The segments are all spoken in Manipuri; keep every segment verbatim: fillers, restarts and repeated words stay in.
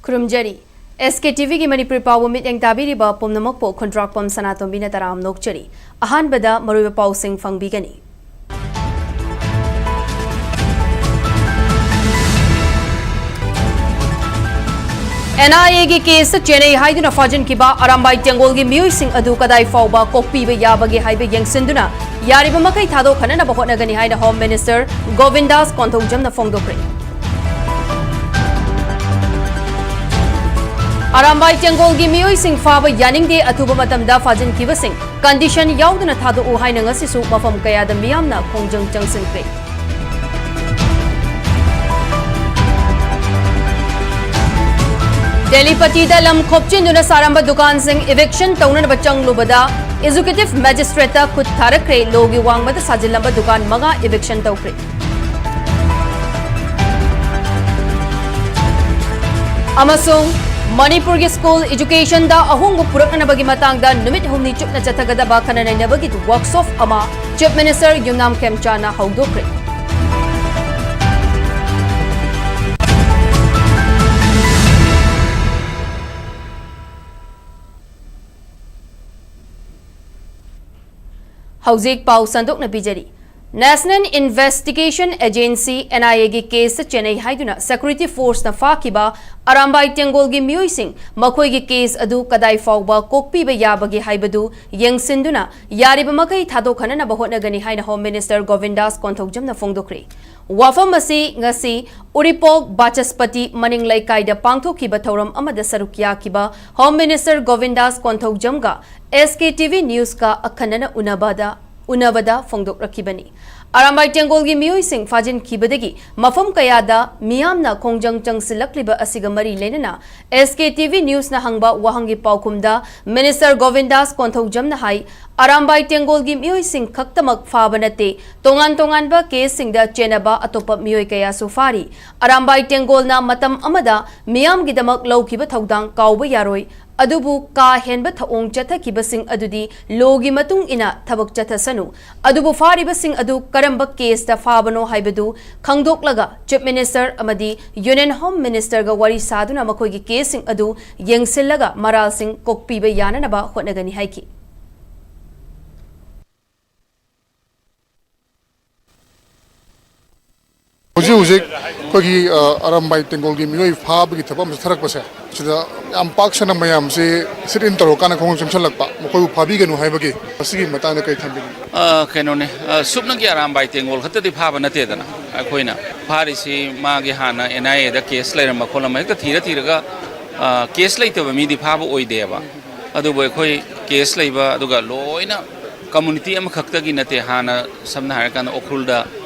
ꯈꯨꯔꯨꯝꯖꯔꯤ꯫ ꯑꯦꯁ ꯀꯦ ꯇꯤ ꯚꯤꯒꯤ ꯃꯅꯤꯄꯨꯔꯤ ꯄꯥꯎꯕꯨ ꯃꯤꯠꯌꯦꯡ ꯇꯥꯕꯤꯔꯤꯕ ꯄꯨꯝꯅꯃꯛꯄꯨ ꯈꯨꯟꯗ꯭ꯔꯥꯛꯄꯝ ꯁꯅꯥꯇꯣꯝꯕꯤꯅ ꯇꯔꯥꯝꯅ ꯑꯣꯛꯆꯔꯤ꯫ ꯑꯍꯥꯟꯕꯗ ꯃꯔꯨꯑꯣꯏꯕ ꯄꯥꯎꯁꯤꯡ ꯐꯪꯕꯤꯒꯅꯤ꯫ ꯑꯦꯟ ꯑꯥꯏ ꯑꯦꯒꯤ ꯀꯦꯁꯇ ꯆꯦꯟꯅꯩ ꯍꯥꯏꯗꯨꯅ ꯐꯥꯖꯤꯟꯈꯤꯕ ꯑꯔꯥꯝꯕꯥꯏ ꯇꯦꯡꯒꯣꯜꯒꯤ ꯃꯤꯑꯣꯏꯁꯤꯡ ꯑꯗꯨ ꯀꯗꯥꯏ ꯐꯥꯎꯕ ꯀꯣꯛꯄꯤꯕ ꯌꯥꯕꯒꯦ ꯍꯥꯏꯕ ꯌꯦꯡꯁꯤꯟꯗꯨꯅ ꯌꯥꯔꯤꯕ ꯃꯈꯩ ꯊꯥꯗꯣꯛꯍꯟꯅꯕ ꯍꯣꯠꯅꯒꯅꯤ ꯍꯥꯏꯅ ꯍꯣꯝ ꯃꯤꯅꯤꯁꯇꯔ ꯒꯣꯕꯤꯟꯗꯥꯁ ꯀꯣꯟꯊꯧꯖꯝꯅ ꯐꯣꯡꯗꯣꯛꯈ꯭ꯔꯦ꯫ ꯑꯔꯥꯝꯕꯥꯏ ꯇꯦꯡꯒꯣꯜꯒꯤ ꯃꯤꯑꯣꯏꯁꯤꯡ ꯐꯥꯕ ꯌꯥꯅꯤꯡꯗꯦ, ꯑꯊꯨꯕ ꯃꯇꯝꯗ ꯐꯥꯖꯤꯟꯈꯤꯕꯁꯤꯡ ꯀꯟꯗꯤꯁꯟ ꯌꯥꯎꯗꯅ ꯊꯥꯗꯣꯛꯎ ꯍꯥꯏꯅ ꯉꯁꯤꯁꯨ ꯃꯐꯝ ꯀꯌꯥꯗ ꯃꯤꯌꯥꯝꯅ ꯈꯣꯡꯖꯪ ꯆꯪꯁꯤꯟꯈ꯭ꯔꯦ꯫ ꯇꯦꯂꯤꯄꯇꯤꯗ ꯂꯝ ꯈꯣꯞꯆꯤꯟꯗꯨꯅ ꯁꯥꯔꯝꯕ ꯗꯨꯀꯥꯟꯁꯤꯡ ꯏꯚꯤꯛꯁꯟ ꯇꯧꯅꯅꯕ ꯆꯪꯂꯨꯕꯗ ꯑꯦꯖꯨꯀꯦꯇꯤꯚ ꯃꯦꯖꯤꯁꯇ꯭ꯔꯦꯠꯇ ꯈꯨꯠ ꯊꯥꯔꯛꯈ꯭ꯔꯦ꯫ ꯂꯣꯒꯤ ꯋꯥꯡꯃꯗ ꯁꯥꯖꯤꯜꯂꯝꯕ ꯗꯨꯀꯥꯟ ꯃꯉꯥ ꯏꯚꯤꯛꯁꯟ ꯇꯧꯈ꯭ꯔꯦ꯫ ꯑꯃꯁꯨꯡ ꯃꯅꯤꯄꯨꯔꯒꯤ ꯁ꯭ꯀꯨꯜ ꯏꯖꯨꯀꯦꯁꯟꯗ ꯑꯍꯣꯡꯕ ꯄꯨꯔꯛꯅꯅꯕꯒꯤ ꯃꯇꯥꯡꯗ ꯅꯨꯃꯤꯠ ꯍꯨꯝꯅꯤ ꯆꯨꯞꯅ ꯆꯠꯊꯒꯗꯕ ꯈꯟꯅ ꯅꯩꯅꯕꯒꯤ ꯋꯥꯔꯛꯁꯣꯞ ꯑꯃ ꯆꯤꯐ ꯃꯤꯅꯤꯁꯇꯔ ꯌꯨꯝꯅꯥꯝ ꯈꯦꯝꯆꯥꯅ ꯍꯧꯗꯣꯛꯈ꯭ꯔꯦ꯫ ꯍꯧꯖꯤꯛ ꯄꯥꯎ ꯁꯟꯗꯣꯛꯅ ꯄꯤꯖꯔꯤ꯫ ꯅꯦꯁꯅꯦꯜ ꯏꯟꯚꯦꯁꯇꯤꯒꯦꯁꯟ ꯑꯦꯖꯦꯟꯁꯤ, ꯑꯦꯟ ꯑꯥꯏ ꯑꯦꯒꯤ ꯀꯦꯁꯇ ꯆꯦꯟꯅꯩ ꯍꯥꯏꯗꯨꯅ ꯁꯦꯀ꯭ꯌꯨꯔꯤꯇꯤ ꯐꯣꯔꯁꯅ ꯐꯥꯈꯤꯕ ꯑꯔꯥꯝꯕꯥꯏ ꯇꯦꯡꯒꯣꯜꯒꯤ ꯃꯤꯑꯣꯏꯁꯤꯡ, ꯃꯈꯣꯏꯒꯤ ꯀꯦꯁ ꯑꯗꯨ ꯀꯗꯥꯏ ꯐꯥꯎꯕ ꯀꯣꯛꯄꯤꯕ ꯌꯥꯕꯒꯦ ꯍꯥꯏꯕꯗꯨ ꯌꯦꯡꯁꯤꯟꯗꯨꯅ ꯌꯥꯔꯤꯕ ꯃꯈꯩ ꯊꯥꯗꯣꯛꯍꯟꯅꯕ ꯍꯣꯠꯅꯒꯅꯤ ꯍꯥꯏꯅ ꯍꯣꯝ ꯃꯤꯅꯤꯁꯇꯔ ꯒꯣꯕꯤꯟꯗꯥꯁ ꯀꯣꯟꯊꯧꯖꯝꯅ ꯐꯣꯡꯗꯣꯛꯈ꯭ꯔꯦ꯫ ꯋꯥꯐꯝ ꯑꯁꯤ ꯉꯁꯤ ꯎꯔꯤꯄꯣꯛ ꯕꯥꯆꯁꯄꯇꯤ ꯃꯅꯤꯡ ꯂꯩꯀꯥꯏꯗ ꯄꯥꯡꯊꯣꯛꯈꯤꯕ ꯊꯧꯔꯝ ꯑꯃꯗ ꯁꯔꯨꯛ ꯌꯥꯈꯤꯕ ꯍꯣꯝ ꯃꯤꯅꯤꯁꯇꯔ ꯒꯣꯕꯤꯟꯗꯥꯁ ꯀꯣꯟꯊꯧꯖꯝꯒ ꯑꯦꯁ ꯀꯦ ꯇꯤ ꯚꯤ ꯅ꯭ꯌꯨꯁꯀ ꯑꯈꯟꯅꯅ ꯎꯅꯕꯗ, ꯎꯅꯕꯗ ꯐꯣꯡꯗꯣꯛꯂꯛꯈꯤꯕꯅꯤ꯫ ꯑꯔꯥꯝꯕꯥꯏ ꯇꯦꯡꯒꯣꯜꯒꯤ ꯃꯤꯑꯣꯏꯁꯤꯡ ꯐꯥꯖꯤꯟꯈꯤꯕꯗꯒꯤ ꯃꯐꯝ ꯀꯌꯥꯗ ꯃꯤꯌꯥꯝꯅ ꯈꯣꯡꯖꯪ ꯆꯪꯁꯤꯜꯂꯛꯂꯤꯕ ꯑꯁꯤꯒ ꯃꯔꯤ ꯂꯩꯅꯅ ꯑꯦꯁ ꯀꯦ ꯇꯤ ꯚꯤ ꯅ꯭ꯌꯨꯁꯅ ꯍꯪꯕ ꯋꯥꯍꯪꯒꯤ ꯄꯥꯎꯈꯨꯝꯗ ꯃꯤꯅꯤꯁꯇꯔ ꯒꯣꯕꯤꯟꯗꯥꯁ ꯀꯣꯟꯊꯧꯖꯝꯅ ꯍꯥꯏ, ꯑꯔꯥꯝꯕꯥꯏ ꯇꯦꯡꯒꯣꯜꯒꯤ ꯃꯤꯑꯣꯏꯁꯤꯡ ꯈꯛꯇꯃꯛ ꯐꯥꯕ ꯅꯠꯇꯦ, ꯇꯣꯉꯥꯟ ꯇꯣꯉꯥꯟꯕ ꯀꯦꯁꯁꯤꯡꯗ ꯆꯦꯟꯅꯕ ꯑꯇꯣꯞꯄ ꯃꯤꯑꯣꯏ ꯀꯌꯥꯁꯨ ꯐꯥꯔꯤ꯫ ꯑꯔꯥꯝꯕꯥꯏ ꯇꯦꯡꯒꯣꯜꯅ ꯃꯇꯝ ꯑꯃꯗ ꯃꯤꯌꯥꯝꯒꯤꯗꯃꯛ ꯂꯧꯈꯤꯕ ꯊꯧꯗꯥꯡ ꯀꯥꯎꯕ ꯌꯥꯔꯣꯏ꯫ ꯑꯗꯨꯕꯨ ꯀꯥ ꯍꯦꯟꯕ ꯊꯧꯑꯣꯡ ꯆꯠꯊꯈꯤꯕꯁꯤꯡ ꯑꯗꯨꯗꯤ ꯂꯣꯒꯤ ꯃꯇꯨꯡ ꯏꯟꯅ ꯊꯕꯛ ꯆꯠꯊꯁꯅꯨ꯫ ꯑꯗꯨꯕꯨ ꯐꯥꯔꯤꯕꯁꯤꯡ ꯑꯗꯨ ꯀꯔꯝꯕ ꯀꯦꯁꯇ ꯐꯥꯕꯅꯣ ꯍꯥꯏꯕꯗꯨ ꯈꯪꯗꯣꯛꯂꯒ ꯆꯤꯐ ꯃꯤꯅꯤꯁꯇꯔ ꯑꯃꯗꯤ ꯌꯨꯅꯤꯌꯟ ꯍꯣꯝ ꯃꯤꯅꯤꯁꯇꯔꯒ ꯋꯥꯔꯤ ꯁꯥꯗꯨꯅ ꯃꯈꯣꯏꯒꯤ ꯀꯦꯁꯁꯤꯡ ꯑꯗꯨ ꯌꯦꯡꯁꯤꯜꯂꯒ ꯃꯔꯥꯜꯁꯤꯡ ꯀꯣꯛꯄꯤꯕ ꯌꯥꯅꯅꯕ ꯍꯣꯠꯅꯒꯅꯤ ꯍꯥꯏꯈꯤ꯫ ꯍꯧꯖꯤꯛ ꯍꯧꯖꯤꯛ ꯑꯩꯈꯣꯏꯒꯤ, ꯑ, ꯑꯔꯥꯝꯕꯥꯏ ꯇꯦꯡꯒꯣꯜꯒꯤ ꯃꯤꯑꯣꯏ ꯐꯥꯕꯒꯤ ꯊꯕꯛ ꯑꯃ ꯆꯠꯊꯔꯛꯄꯁꯦ, ꯁꯤꯗ ꯌꯥꯝ ꯄꯥꯛ ꯁꯟꯅ ꯃꯌꯥꯝꯁꯦ ꯁꯤꯠ ꯏꯟ ꯇꯧꯔꯀꯥꯟꯗ ꯈꯣꯡꯖꯪ ꯆꯪꯁꯜꯂꯛꯄ, ꯃꯈꯣꯏꯕꯨ ꯐꯥꯕꯤꯒꯅꯨ ꯍꯥꯏꯕꯒꯤ, ꯃꯁꯤꯒꯤ ꯃꯇꯥꯡꯗ ꯀꯔꯤ ꯊꯝꯕꯤꯅꯤꯡꯉꯤ? ꯑ, ꯀꯩꯅꯣꯅꯦ, ꯑ, ꯁꯨꯞꯅꯒꯤ ꯑꯔꯥꯝꯕꯥꯏ ꯇꯦꯡꯒꯣꯜ ꯈꯛꯇꯗꯤ ꯐꯥꯕ ꯅꯠꯇꯦꯗꯅ꯫ ꯑꯩꯈꯣꯏꯅ ꯐꯥꯔꯤꯁꯤ ꯃꯥꯒꯤ ꯍꯥꯟꯅ ꯑꯦꯟ ꯑꯥꯏ ꯑꯦꯗ ꯀꯦꯁ ꯂꯩꯔꯝꯕ ꯈꯣꯠꯂꯝꯕ ꯍꯦꯛꯇ ꯊꯤꯔ ꯊꯤꯔꯒ, ꯑ, ꯀꯦꯁ ꯂꯩꯇꯕ ꯃꯤꯗꯤ ꯐꯥꯕ ꯑꯣꯏꯗꯦꯕ꯫ ꯑꯗꯨꯕꯨ ꯑꯩꯈꯣꯏ ꯀꯦꯁ ꯂꯩꯕ, ꯑꯗꯨꯒ ꯂꯣꯏꯅ ꯀꯝꯃꯨꯅꯤꯇꯤ ꯑꯃꯈꯛꯇꯒꯤ ꯅꯠꯇꯦ, ꯍꯥꯟꯅ ꯁꯝꯅ ꯍꯥꯏꯔꯀꯥꯟꯗ ꯎꯈ꯭ꯔꯨꯜꯗ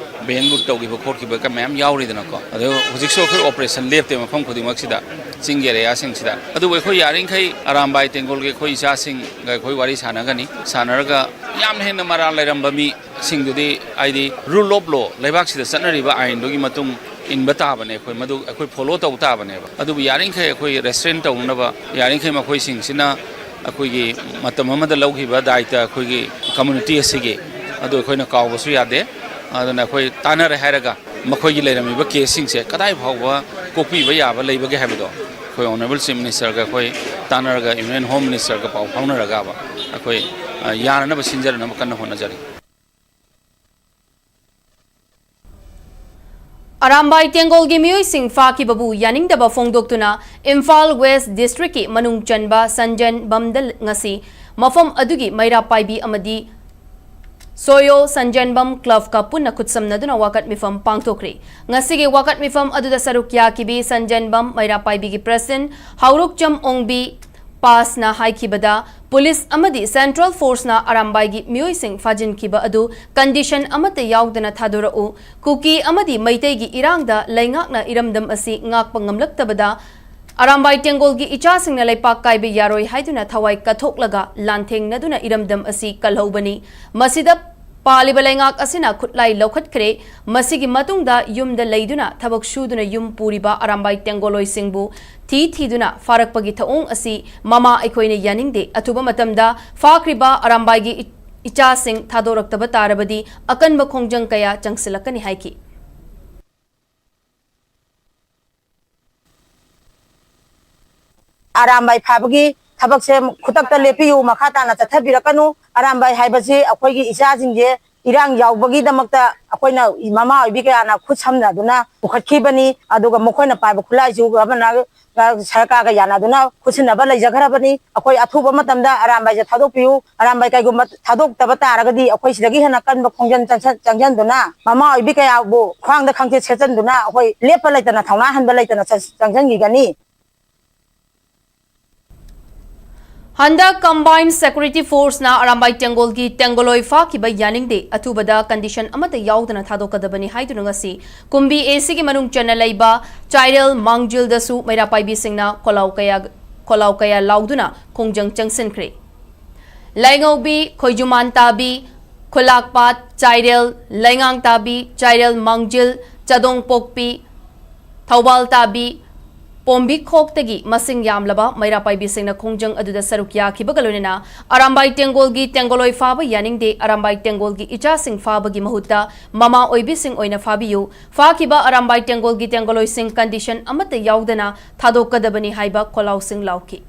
ꯕꯦꯡ ꯂꯨꯠ ꯇꯧꯈꯤꯕ ꯈꯣꯠꯈꯤꯕ ꯀ-, ꯃꯌꯥꯝ ꯌꯥꯎꯔꯤꯗꯅꯀꯣ꯫ ꯑꯗꯣ ꯍꯧꯖꯤꯛꯁꯨ ꯑꯩꯈꯣꯏ ꯑꯣꯄꯔꯦꯁꯟ ꯂꯦꯞꯇꯦ ꯃꯐꯝ ꯈꯨꯗꯤꯡꯃꯛꯁꯤꯗ, ꯆꯤꯡꯒꯤ ꯑꯦꯔꯤꯌꯥꯁꯤꯡꯁꯤꯗ꯫ ꯑꯗꯨꯕꯨ ꯑꯩꯈꯣꯏ ꯌꯥꯔꯤꯈꯩ ꯑꯔꯥꯝꯕꯥꯏ ꯇꯦꯡꯒꯣꯜꯒꯤ ꯑꯩꯈꯣꯏ ꯏꯆꯥꯁꯤꯡꯒ ꯑꯩꯈꯣꯏ ꯋꯥꯔꯤ ꯁꯥꯟꯅꯒꯅꯤ, ꯁꯥꯟꯅꯔꯒ ꯌꯥꯝꯅ ꯍꯦꯟꯅ ꯃꯔꯥꯜ ꯂꯩꯔꯝꯕ ꯃꯤꯁꯤꯡꯗꯨꯗꯤ, ꯍꯥꯏꯗꯤ ꯔꯨꯜ ꯑꯣꯐ ꯂꯣ, ꯂꯩꯕꯥꯛꯁꯤꯗ ꯆꯠꯅꯔꯤꯕ ꯑꯥꯏꯟꯗꯨꯒꯤ ꯃꯇꯨꯡ ꯏꯟꯕ ꯇꯥꯕꯅꯦ꯫ ꯑꯩꯈꯣꯏ ꯃꯗꯨ ꯑꯩꯈꯣꯏ ꯐꯣꯂꯣ ꯇꯧꯕ ꯇꯥꯕꯅꯦꯕ꯫ ꯑꯗꯨꯕꯨ ꯌꯥꯔꯤꯈꯩ ꯑꯩꯈꯣꯏ ꯔꯦꯁꯇ꯭ꯔꯦꯟ ꯇꯧꯅꯅꯕ, ꯌꯥꯔꯤꯈꯩ ꯃꯈꯣꯏꯁꯤꯡꯁꯤꯅ ꯑꯩꯈꯣꯏꯒꯤ ꯃꯇꯝ ꯑꯃꯗ ꯂꯧꯈꯤꯕ ꯗꯥꯏꯇ ꯑꯩꯈꯣꯏꯒꯤ ꯀꯝꯃꯨꯅꯤꯇꯤ ꯑꯁꯤꯒꯤ, ꯑꯗꯨ ꯑꯩꯈꯣꯏꯅ ꯀꯥꯎꯕꯁꯨ ꯌꯥꯗꯦ꯫ ꯑꯗꯨꯅ ꯑꯩꯈꯣꯏ ꯇꯥꯟꯅꯔꯦ ꯍꯥꯏꯔꯒ ꯃꯈꯣꯏꯒꯤ ꯂꯩꯔꯝꯃꯤꯕ ꯀꯦꯁꯁꯤꯡꯁꯦ ꯀꯗꯥꯏ ꯐꯥꯎꯕ ꯀꯣꯛꯄꯤꯕ ꯌꯥꯕ ꯂꯩꯕꯒꯦ ꯍꯥꯏꯕꯗꯣ ꯑꯩꯈꯣꯏ ꯑꯣꯅꯔꯦꯕꯜ ꯆꯤꯐ ꯃꯤꯅꯤꯁꯇꯔꯒ ꯑꯩꯈꯣꯏ ꯇꯥꯟꯅꯔꯒ, ꯌꯨꯅꯤꯌꯟ ꯍꯣꯝ ꯃꯤꯅꯤꯁꯇꯔꯒ ꯄꯥꯎ ꯐꯥꯎꯅꯔꯒꯕ ꯑꯩꯈꯣꯏ, ꯑ, ꯌꯥꯅꯅꯕ ꯁꯤꯟꯖꯅꯅꯕ ꯀꯟꯅ ꯍꯣꯠꯅꯖꯔꯤ꯫ ꯑꯔꯥꯝꯕꯥꯏ ꯇꯦꯡꯒꯣꯜꯒꯤ ꯃꯤꯑꯣꯏꯁꯤꯡ ꯐꯥꯈꯤꯕꯕꯨ ꯌꯥꯅꯤꯡꯗꯕ ꯐꯣꯡꯗꯣꯛꯇꯨꯅ ꯏꯝꯐꯥꯜ ꯋꯦꯁ ꯗꯤꯁꯇ꯭ꯔꯤꯛꯀꯤ ꯃꯅꯨꯡ ꯆꯟꯕ ꯁꯟꯖꯦꯟꯕꯝꯗ ꯉꯁꯤ ꯃꯐꯝ ꯑꯗꯨꯒꯤ ꯃꯩꯔꯥ ꯄꯥꯏꯕꯤ ꯑꯃꯗꯤ ꯁꯣꯌꯣ ꯁꯟꯖꯦꯟꯕꯝ ꯀ꯭ꯂꯕꯀ ꯄꯨꯟꯅ ꯈꯨꯠꯁꯝꯅꯗꯨꯅ ꯋꯥꯀꯠ ꯃꯤꯐꯝ ꯄꯥꯡꯊꯣꯛꯈ꯭ꯔꯦ꯫ ꯉꯁꯤꯒꯤ ꯋꯥꯀꯠ ꯃꯤꯐꯝ ꯑꯗꯨꯗ ꯁꯔꯨꯛ ꯌꯥꯈꯤꯕꯤ ꯁꯟꯖꯦꯟꯕꯝ ꯃꯩꯔꯥ ꯄꯥꯏꯕꯤꯒꯤ ꯄ꯭ꯔꯁꯤꯗꯦꯟꯠ ꯍꯥꯎꯔꯣꯛꯆꯝ ꯑꯣꯡꯕꯤ ꯄꯥꯁꯅ ꯍꯥꯏꯈꯤꯕꯗ, ꯄꯨꯂꯤꯁ ꯑꯃꯗꯤ ꯁꯦꯟꯇ꯭ꯔꯦꯜ ꯐꯣꯔꯁꯅ ꯑꯔꯥꯝꯕꯥꯏꯒꯤ ꯃꯤꯑꯣꯏꯁꯤꯡ ꯐꯥꯖꯤꯟꯈꯤꯕ ꯑꯗꯨ ꯀꯟꯗꯤꯁꯟ ꯑꯃꯠꯇ ꯌꯥꯎꯗꯅ ꯊꯥꯗꯣꯔꯛꯎ, ꯀꯨꯀꯤ ꯑꯃꯗꯤ ꯃꯩꯇꯩꯒꯤ ꯏꯔꯥꯡꯗ ꯂꯩꯉꯥꯛꯅ ꯏꯔꯝꯗꯝ ꯑꯁꯤ ꯉꯥꯛꯄ ꯉꯝꯂꯛꯇꯕꯗ ꯑꯔꯥꯝꯕꯥꯏ ꯇꯦꯡꯒꯣꯜꯒꯤ ꯏꯆꯥꯁꯤꯡꯅ ꯂꯩꯄꯥꯛ ꯀꯥꯏꯕ ꯌꯥꯔꯣꯏ ꯍꯥꯏꯗꯨꯅ ꯊꯋꯥꯏ ꯀꯠꯊꯣꯛꯂꯒ ꯂꯥꯟꯊꯦꯡꯅꯗꯨꯅ ꯏꯔꯝꯗꯝ ꯑꯁꯤ ꯀꯜꯍꯧꯕꯅꯤ꯫ ꯃꯁꯤꯗ ꯄꯥꯜꯂꯤꯕ ꯂꯩꯉꯥꯛ ꯑꯁꯤꯅ ꯈꯨꯠꯂꯥꯏ ꯂꯧꯈꯠꯈ꯭ꯔꯦ꯫ ꯃꯁꯤꯒꯤ ꯃꯇꯨꯡꯗ ꯌꯨꯝꯗ ꯂꯩꯗꯨꯅ ꯊꯕꯛ ꯁꯨꯗꯨꯅ ꯌꯨꯝ ꯄꯨꯔꯤꯕ ꯑꯔꯥꯝꯕꯥꯏ ꯇꯦꯡꯒꯣꯂꯣꯏꯁꯤꯡꯕꯨ ꯊꯤ ꯊꯤꯗꯨꯅ ꯐꯥꯔꯛꯄꯒꯤ ꯊꯧꯑꯣꯡ ꯑꯁꯤ ꯃꯃꯥ ꯑꯩꯈꯣꯏꯅ ꯌꯥꯅꯤꯡꯗꯦ꯫ ꯑꯊꯨꯕ ꯃꯇꯝꯗ ꯐꯥꯈ꯭ꯔꯤꯕ ꯑꯔꯥꯝꯕꯥꯏꯒꯤ ꯏ-, ꯏꯆꯥꯁꯤꯡ ꯊꯥꯗꯣꯔꯛꯇꯕ ꯇꯥꯔꯕꯗꯤ ꯑꯀꯟꯕ ꯈꯣꯡꯖꯪ ꯀꯌꯥ ꯆꯪꯁꯤꯜꯂꯛꯀꯅꯤ ꯍꯥꯏꯈꯤ꯫ ꯑꯔꯥꯝꯕꯥꯏ ꯐꯥꯕꯒꯤ ꯊꯕꯛꯁꯦ ꯈꯨꯗꯛꯇ ꯂꯦꯞꯄꯤꯌꯨ, ꯃꯈꯥ ꯇꯥꯅ ꯆꯠꯊꯕꯤꯔꯛꯀꯅꯨ꯫ ꯑꯔꯥꯝꯕꯥꯏ ꯍꯥꯏꯕꯁꯤ ꯑꯩꯈꯣꯏꯒꯤ ꯏꯆꯥꯁꯤꯡꯁꯦ ꯏꯔꯥꯡ ꯌꯥꯎꯕꯒꯤꯗꯃꯛꯇ ꯑꯩꯈꯣꯏꯅ ꯃꯃꯥ ꯑꯣꯏꯕꯤ ꯀꯌꯥꯅ ꯈꯨꯠ ꯁꯝꯅꯗꯨꯅ ꯄꯨꯈꯠꯈꯤꯕꯅꯤ꯫ ꯑꯗꯨꯒ ꯃꯈꯣꯏꯅ ꯄꯥꯏꯕ ꯈꯨꯠꯂꯥꯏꯁꯨ ꯒꯚꯔꯅꯔ ꯁꯔꯀꯥꯔꯒ ꯌꯥꯅꯗꯨꯅ ꯈꯨꯠꯁꯤꯟꯅꯕ ꯂꯩꯖꯈ꯭ꯔꯕꯅꯤ꯫ ꯑꯩꯈꯣꯏ ꯑꯊꯨꯕ ꯃꯇꯝꯗ ꯑꯔꯥꯝꯕꯥꯏꯁꯦ ꯊꯥꯗꯣꯛꯄꯤꯌꯨ꯫ ꯑꯔꯥꯝꯕꯥꯏ ꯀꯩꯒꯨꯝꯕ ꯊꯥꯗꯣꯛꯇꯕ ꯇꯥꯔꯒꯗꯤ ꯑꯩꯈꯣꯏ ꯁꯤꯗꯒꯤ ꯍꯦꯟꯅ ꯀꯟꯕ ꯈꯣꯡꯖꯪ ꯆꯪꯁꯟ-, ꯆꯪꯁꯤꯟꯗꯨꯅ ꯃꯃꯥ ꯑꯣꯏꯕꯤ ꯀꯌꯥꯕꯨ ꯈ꯭ꯋꯥꯡꯗ ꯈꯪꯆꯦꯠ ꯁꯦꯠꯆꯟꯗꯨꯅ ꯑꯩꯈꯣꯏ ꯂꯦꯞꯄ ꯂꯩꯇꯅ ꯊꯧꯅꯥ ꯍꯟꯕ ꯂꯩꯇꯅ ꯆꯪ-, ꯆꯪꯁꯤꯟꯈꯤꯒꯅꯤ꯫ ꯍꯟꯗꯛ Combined Security Forceꯅ ꯑꯔꯥꯝꯕꯥꯏ ꯇꯦꯡꯒꯣꯜꯒꯤ ꯇꯦꯡꯒꯣꯂꯣꯏ ꯐꯥꯈꯤꯕ ꯌꯥꯅꯤꯡꯗꯦ꯫ ꯑꯊꯨꯕꯗ condition ꯑꯃꯠꯇ ꯌꯥꯎꯗꯅ ꯊꯥꯗꯣꯛꯀꯗꯕꯅꯤ ꯍꯥꯏꯗꯨꯅ ꯉꯁꯤ ꯀꯨꯝꯕꯤ ACꯒꯤ ꯃꯅꯨꯡ ꯆꯟꯅ ꯂꯩꯕ ꯆꯥꯏꯔꯦꯜ ꯃꯥꯡꯖꯤꯜꯗꯁꯨ ꯃꯩꯔꯥ ꯄꯥꯏꯕꯤꯁꯤꯡꯅ ꯈꯣꯜꯂꯥꯎ ꯀꯌꯥ, ꯈꯣꯜꯂꯥꯎ ꯀꯌꯥ ꯂꯥꯎꯗꯨꯅ ꯈꯣꯡꯖꯪ ꯆꯪꯁꯤꯟꯈ꯭ꯔꯦ꯫ ꯂꯥꯏꯉꯧꯕꯤ, ꯈꯣꯏꯖꯨꯃꯥꯟ ꯇꯥꯕꯤ, ꯈꯨꯂꯥꯛꯄꯥꯠ, ꯆꯥꯏꯔꯦꯜ, ꯂꯩꯉꯥꯡ ꯇꯥꯕꯤ, ꯆꯥꯏꯔꯦꯜ ꯃꯥꯡꯖꯤꯜ, ꯆꯥꯗꯣꯡ ꯄꯣꯛꯄꯤ, ꯊꯧꯕꯥꯜ ꯇꯥꯕꯤ, ꯄꯣꯝꯕꯤꯈꯣꯛꯇꯒꯤ ꯃꯁꯤꯡ ꯌꯥꯝꯂꯕ ꯃꯩꯔꯥ ꯄꯥꯏꯕꯤꯁꯤꯡꯅ ꯈꯣꯡꯖꯪ ꯑꯗꯨꯗ ꯁꯔꯨꯛ ꯌꯥꯈꯤꯕꯒ ꯂꯣꯏꯅꯅ ꯑꯔꯥꯝꯕꯥꯏ ꯇꯦꯡꯒꯣꯜꯒꯤ ꯇꯦꯡꯒꯣꯂꯣꯏ ꯐꯥꯕ ꯌꯥꯅꯤꯡꯗꯦ, ꯑꯔꯥꯝꯕꯥꯏ ꯇꯦꯡꯒꯣꯜꯒꯤ ꯏꯆꯥꯁꯤꯡ ꯐꯥꯕꯒꯤ ꯃꯍꯨꯠꯇ ꯃꯃꯥ ꯑꯣꯏꯕꯤꯁꯤꯡ ꯑꯣꯏꯅ ꯐꯥꯕꯤꯌꯨ, ꯐꯥꯈꯤꯕ ꯑꯔꯥꯝꯕꯥꯏ ꯇꯦꯡꯒꯣꯜꯒꯤ ꯇꯦꯡꯒꯣꯂꯣꯏꯁꯤꯡ condition ꯑꯃꯠꯇ ꯌꯥꯎꯗꯅ ꯊꯥꯗꯣꯛꯀꯗꯕꯅꯤ ꯍꯥꯏꯕ ꯈꯣꯜꯂꯥꯎꯁꯤꯡ ꯂꯥꯎꯈꯤ꯫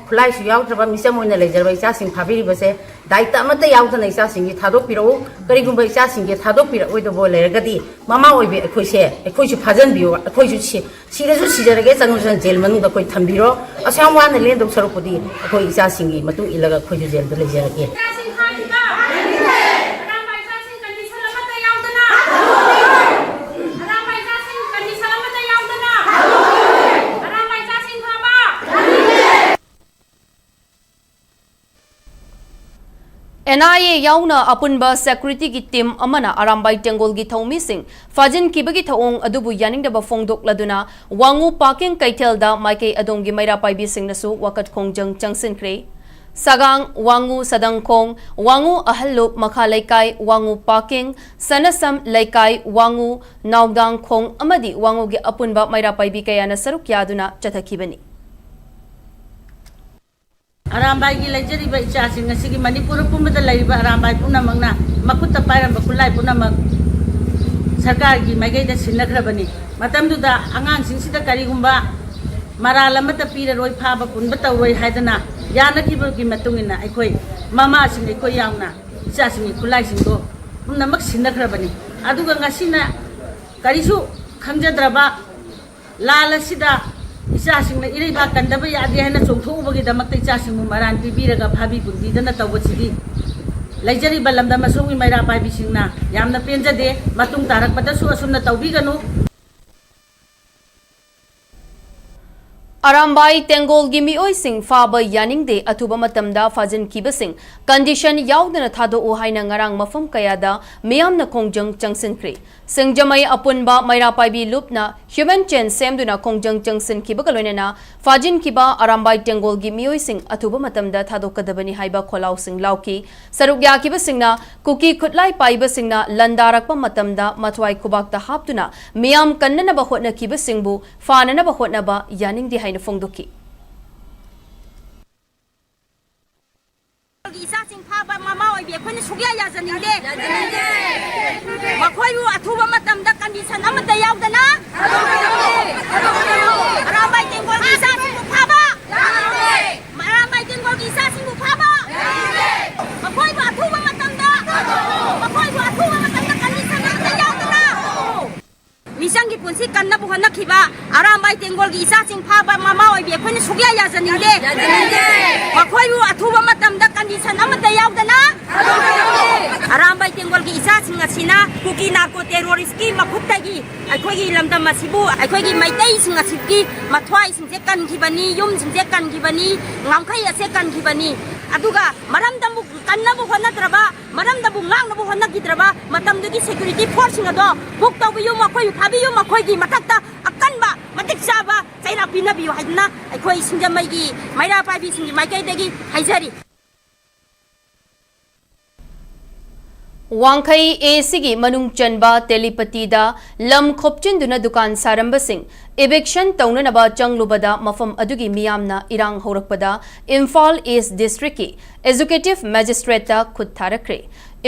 ꯈꯨꯠꯂꯥꯏꯁꯨ ꯌꯥꯎꯗ꯭ꯔꯕ ꯃꯤꯆꯝ ꯑꯣꯏꯅ ꯂꯩꯖꯔꯕ ꯏꯆꯥꯁꯤꯡ ꯐꯥꯕꯤꯔꯤꯕꯁꯦ ꯗꯥꯏꯇ ꯑꯃꯠꯇ ꯌꯥꯎꯗꯅ ꯏꯆꯥꯁꯤꯡꯁꯤ ꯊꯥꯗꯣꯛꯄꯤꯔꯛꯎ꯫ ꯀꯔꯤꯒꯨꯝꯕ ꯏꯆꯥꯁꯤꯡꯁꯦ ꯊꯥꯗꯣꯛꯄꯤꯔꯛꯑꯣꯏꯗꯕ ꯑꯣꯏ ꯂꯩꯔꯒꯗꯤ ꯃꯃꯥ ꯑꯣꯏꯕꯤ ꯑꯩꯈꯣꯏꯁꯦ, ꯑꯩꯈꯣꯏꯁꯨ ꯐꯥꯖꯟꯕꯤꯌꯨ, ꯑꯩꯈꯣꯏꯁꯨ ꯁꯤ-, ꯁꯤꯔꯁꯨ ꯁꯤꯖꯔꯒꯦ, ꯆꯪꯉꯁꯨ ꯖꯦꯜ ꯃꯅꯨꯡꯗ ꯑꯩꯈꯣꯏ ꯊꯝꯕꯤꯔꯣ꯫ ꯑꯁꯨꯛ ꯌꯥꯝ ꯋꯥꯅ ꯂꯦꯟꯗꯧ ꯁꯔꯨꯛꯄꯨꯗꯤ ꯑꯩꯈꯣꯏ ꯏꯆꯥꯁꯤꯡꯒꯤ ꯃꯇꯨꯡ ꯏꯜꯂꯒ ꯑꯩꯈꯣꯏꯁꯨ ꯖꯦꯜꯗ ꯂꯩꯖꯔꯒꯦ꯫ NIA ꯌꯥꯎꯅ ꯑꯄꯨꯟꯕ ꯁꯦꯀ꯭ꯌꯨꯔꯤꯇꯤꯒꯤ ꯇꯤꯝ ꯑꯃꯅ ꯑꯔꯥꯝꯕꯥꯏ ꯇꯦꯡꯒꯣꯜꯒꯤ ꯊꯧꯃꯤꯁꯤꯡ ꯐꯥꯖꯤꯟꯈꯤꯕꯒꯤ ꯊꯧꯑꯣꯡ ꯑꯗꯨꯕꯨ ꯌꯥꯅꯤꯡꯗꯕ ꯐꯣꯡꯗꯣꯛꯂꯗꯨꯅ ꯋꯥꯉꯨ ꯄꯥꯀꯤꯡ ꯀꯩꯊꯦꯜꯗ ꯃꯥꯏꯀꯩ ꯑꯗꯣꯝꯒꯤ ꯃꯩꯔꯥ ꯄꯥꯏꯕꯤꯁꯤꯡꯅꯁꯨ ꯋꯥꯀꯠ ꯈꯣꯡꯖꯪ ꯆꯪꯁꯤꯟꯈ꯭ꯔꯦ꯫ ꯁꯒꯥꯡ, ꯋꯥꯉꯨ ꯁꯗꯪꯈꯣꯡ, ꯋꯥꯉꯨ ꯑꯍꯜꯂꯨꯞ ꯃꯈꯥ ꯂꯩꯀꯥꯏ, ꯋꯥꯉꯨ ꯄꯥꯀꯤꯡ, ꯁꯅꯁꯝ ꯂꯩꯀꯥꯏ, ꯋꯥꯉꯨ ꯅꯥꯎꯗꯥꯡꯈꯣꯡ ꯑꯃꯗꯤ ꯋꯥꯉꯨꯒꯤ ꯑꯄꯨꯟꯕ ꯃꯩꯔꯥ ꯄꯥꯏꯕꯤ ꯀꯌꯥꯅ ꯁꯔꯨꯛ ꯌꯥꯗꯨꯅ ꯆꯠꯊꯈꯤꯕꯅꯤ꯫ ꯑꯔꯥꯝꯕꯥꯏꯒꯤ ꯂꯩꯖꯔꯤꯕ ꯏꯆꯥꯁꯤꯡ ꯑꯁꯤꯒꯤ ꯃꯅꯤꯄꯨꯔ ꯄꯨꯝꯕꯗ ꯂꯩꯔꯤꯕ ꯑꯔꯥꯝꯕꯥꯏ ꯄꯨꯝꯅꯃꯛꯅ ꯃꯈꯨꯠꯇ ꯄꯥꯏꯔꯝꯕ ꯈꯨꯠꯂꯥꯏ ꯄꯨꯝꯅꯃꯛ ꯁꯔꯀꯥꯔꯒꯤ ꯃꯥꯏꯀꯩꯗ ꯁꯤꯟꯅꯈ꯭ꯔꯕꯅꯤ꯫ ꯃꯇꯝꯗꯨꯗ ꯑꯉꯥꯡꯁꯤꯡꯁꯤꯗ ꯀꯔꯤꯒꯨꯝꯕ ꯃꯔꯥꯜ ꯑꯃꯠꯇ ꯄꯤꯔꯔꯣꯏ, ꯐꯥꯕ ꯄꯨꯟꯕ ꯇꯧꯔꯣꯏ ꯍꯥꯏꯗꯅ ꯌꯥꯅꯈꯤꯕꯒꯤ ꯃꯇꯨꯡ ꯏꯟꯅ ꯑꯩꯈꯣꯏ ꯃꯃꯥꯁꯤꯡ, ꯑꯩꯈꯣꯏ ꯌꯥꯎꯅ ꯏꯆꯥꯁꯤꯡꯒꯤ ꯈꯨꯠꯂꯥꯏꯁꯤꯡꯗꯣ ꯄꯨꯝꯅꯃꯛ ꯁꯤꯟꯅꯈ꯭ꯔꯕꯅꯤ꯫ ꯑꯗꯨꯒ ꯉꯁꯤꯅ ꯀꯔꯤꯁꯨ ꯈꯪꯖꯗ꯭ꯔꯕ ꯂꯥꯜ ꯑꯁꯤꯗ ꯏꯆꯥꯁꯤꯡꯅ ꯏꯔꯩꯕꯥꯛ ꯀꯟꯗꯕ ꯌꯥꯗꯦ ꯍꯥꯏꯅ ꯆꯣꯡꯊꯣꯛꯎꯕꯒꯤꯗꯃꯛꯇ ꯏꯆꯥꯁꯤꯡꯕꯨ ꯃꯔꯥꯟ ꯄꯤꯕꯤꯔꯒ ꯐꯥꯕꯤ ꯄꯨꯟꯕꯤꯗꯅ ꯇꯧꯕꯁꯤꯗꯤ ꯂꯩꯖꯔꯤꯕ ꯂꯝꯗꯝ ꯑꯁꯣꯝꯒꯤ ꯃꯩꯔꯥ ꯄꯥꯏꯕꯤꯁꯤꯡꯅ ꯌꯥꯝꯅ ꯄꯦꯟꯖꯗꯦ꯫ ꯃꯇꯨꯡ ꯇꯥꯔꯛꯄꯗꯁꯨ ꯑꯁꯨꯝꯅ ꯇꯧꯕꯤꯒꯅꯨ꯫ ꯑꯔꯥꯝꯕꯥꯏ ꯇꯦꯡꯒꯣꯜꯒꯤ ꯃꯤꯑꯣꯏꯁꯤꯡ ꯐꯥꯕ ꯌꯥꯅꯤꯡꯗꯦ, ꯑꯊꯨꯕ ꯃꯇꯝꯗ ꯐꯥꯖꯤꯟꯈꯤꯕꯁꯤꯡ ꯀꯟꯗꯤꯁꯟ ꯌꯥꯎꯗꯅ ꯊꯥꯗꯣꯛꯎ ꯍꯥꯏꯅ ꯉꯔꯥꯡ ꯃꯐꯝ ꯀꯌꯥꯗ ꯃꯤꯌꯥꯝꯅ ꯈꯣꯡꯖꯪ ꯆꯪꯁꯤꯟꯈ꯭ꯔꯦ꯫ ꯁꯤꯡꯖꯃꯩ ꯑꯄꯨꯟꯕ ꯃꯩꯔꯥ ꯄꯥꯏꯕꯤ ꯂꯨꯞꯅ ꯍ꯭ꯌꯨꯃꯦꯟ ꯆꯦꯟ ꯁꯦꯝꯗꯨꯅ ꯈꯣꯡꯖꯪ ꯆꯪꯁꯤꯟꯈꯤꯕꯒ ꯂꯣꯏꯅꯅ ꯐꯥꯖꯤꯟꯈꯤꯕ ꯑꯔꯥꯝꯕꯥꯏ ꯇꯦꯡꯒꯣꯜꯒꯤ ꯃꯤꯑꯣꯏꯁꯤꯡ ꯑꯊꯨꯕ ꯃꯇꯝꯗ ꯊꯥꯗꯣꯛꯀꯗꯕꯅꯤ ꯍꯥꯏꯕ ꯈꯣꯜꯂꯥꯎꯁꯤꯡ ꯂꯥꯎꯈꯤ꯫ ꯁꯔꯨꯛ ꯌꯥꯈꯤꯕꯁꯤꯡꯅ ꯀꯨꯀꯤ ꯈꯨꯠꯂꯥꯏ ꯄꯥꯏꯕꯁꯤꯡꯅ ꯂꯥꯟꯗꯥꯔꯛꯄ ꯃꯇꯝꯗ ꯃꯊ꯭ꯋꯥꯏ ꯈꯨꯕꯥꯛꯇ ꯍꯥꯞꯇꯨꯅ ꯃꯤꯌꯥꯝ ꯀꯟꯅꯅꯕ ꯍꯣꯠꯅꯈꯤꯕꯁꯤꯡꯕꯨ ꯐꯥꯅꯅꯕ ꯍꯣꯠꯅꯕ ꯌꯥꯅꯤꯡꯗꯦ ꯍꯥꯏꯅ ꯐꯣꯡꯗꯣꯛꯈꯤ꯫ ꯏꯆꯥꯁꯤꯡ ꯐꯥꯕ ꯃꯃꯥ ꯑꯣꯏꯕꯤ ꯑꯩꯈꯣꯏꯅ ꯁꯨꯛꯌꯥ ꯌꯥꯖꯅꯤꯡꯗꯦ꯫ ꯃꯈꯣꯏꯕꯨ ꯑꯊꯨꯕ ꯃꯇꯝꯗ ꯀꯟꯗꯤꯁꯟ ꯑꯃꯠꯇ ꯌꯥꯎꯗꯅ ꯑꯔꯥꯝꯕꯥꯏ ꯇꯦꯡꯒꯣꯜꯒꯤ ꯏꯆꯥꯁꯤꯡꯕꯨ ꯐꯥꯕ, ꯑꯔꯥꯝꯕꯥꯏ ꯇꯦꯡꯒꯣꯜꯒꯤ ꯏꯆꯥꯁꯤꯡꯕꯨ ꯐꯥꯕ, ꯃꯈꯣꯏꯕꯨ ꯑꯊꯨꯕ ꯃꯇꯝꯗ, ꯃꯈꯣꯏꯕꯨ ꯑꯊꯨꯕ ꯃꯇꯝꯗ ꯀꯟꯗꯤꯁꯟ ꯑꯃꯠꯇ ꯌꯥꯎꯗꯅ ꯃꯤꯆꯪꯒꯤ ꯄꯨꯟꯁꯤ ꯀꯟꯅꯕ ꯍꯣꯠꯅꯈꯤꯕ ꯑꯔꯥꯝꯕꯥꯏ ꯇꯦꯡꯒꯣꯜꯒꯤ ꯏꯆꯥꯁꯤꯡ ꯐꯥꯕ ꯃꯃꯥ ꯑꯣꯏꯕꯤ ꯑꯩꯈꯣꯏꯅ ꯁꯨꯛꯌꯥ ꯌꯥꯖꯅꯤꯡꯗꯦ꯫ ꯃꯈꯣꯏꯕꯨ ꯑꯊꯨꯕ ꯃꯇꯝꯗ condition ꯑꯃꯠꯇ ꯌꯥꯎꯗꯅ ꯑꯔꯥꯝꯕꯥꯏ ꯇꯦꯡꯒꯣꯜꯒꯤ ꯏꯆꯥꯁꯤꯡ ꯑꯁꯤꯅ ꯀꯨꯀꯤ narco terrorist ꯀꯤ ꯃꯈꯨꯠꯇꯒꯤ ꯑꯩꯈꯣꯏꯒꯤ ꯂꯝꯗꯝ ꯑꯁꯤꯕꯨ, ꯑꯩꯈꯣꯏꯒꯤ ꯃꯩꯇꯩꯁꯤꯡ ꯑꯁꯤꯒꯤ ꯃꯊ꯭ꯋꯥꯏꯁꯤꯡꯁꯦ ꯀꯟꯈꯤꯕꯅꯤ, ꯌꯨꯝꯁꯤꯡꯁꯦ ꯀꯟꯈꯤꯕꯅꯤ, ꯉꯝꯈꯩ ꯑꯁꯦ ꯀꯟꯈꯤꯕꯅꯤ꯫ ꯑꯗꯨꯒ ꯃꯔꯝꯗ ꯑꯃꯨꯛ ꯀꯟꯅꯕ ꯍꯣꯠꯅꯗ꯭ꯔꯕ, ꯃꯔꯝꯗꯕꯨ ꯉꯥꯛꯅꯕ ꯍꯣꯠꯅꯈꯤꯗ꯭ꯔꯕ ꯃꯇꯝꯗꯨꯒꯤ security force ꯁꯤꯡ ꯑꯗꯣ book ꯇꯧꯕꯤꯌꯨ, ꯃꯈꯣꯏꯕꯨ ꯐꯥꯕꯤꯌꯨ, ꯃꯈꯣꯏꯒꯤ ꯃꯊꯛꯇ ꯑꯀꯟꯕ ꯃꯇꯤꯛ ꯆꯥꯕ ꯆꯩꯔꯥꯛ ꯄꯤꯅꯕꯤꯌꯨ ꯍꯥꯏꯗꯨꯅ ꯑꯩꯈꯣꯏ ꯁꯤꯡꯖꯃꯩꯒꯤ ꯃꯩꯔꯥ ꯄꯥꯏꯕꯤꯁꯤꯡꯒꯤ ꯃꯥꯏꯀꯩꯗꯒꯤ ꯍꯥꯏꯖꯔꯤ꯫ ꯋꯥꯡꯈꯩ A C ꯒꯤ ꯃꯅꯨꯡ ꯆꯟꯕ ꯇꯦꯂꯤꯄꯇꯤꯗ ꯂꯝ ꯈꯣꯞꯆꯤꯟꯗꯨꯅ ꯗꯨꯀꯥꯟ ꯁꯥꯔꯝꯕꯁꯤꯡ eviction ꯇꯧꯅꯅꯕ ꯆꯪꯂꯨꯕꯗ ꯃꯐꯝ ꯑꯗꯨꯒꯤ ꯃꯤꯌꯥꯝꯅ ꯏꯔꯥꯡ ꯍꯧꯔꯛꯄꯗ ꯏꯝꯐꯥꯜ East District ꯀꯤ Executive Magistrate ꯇ ꯈꯨꯠ ꯊꯥꯔꯛꯈ꯭ꯔꯦ꯫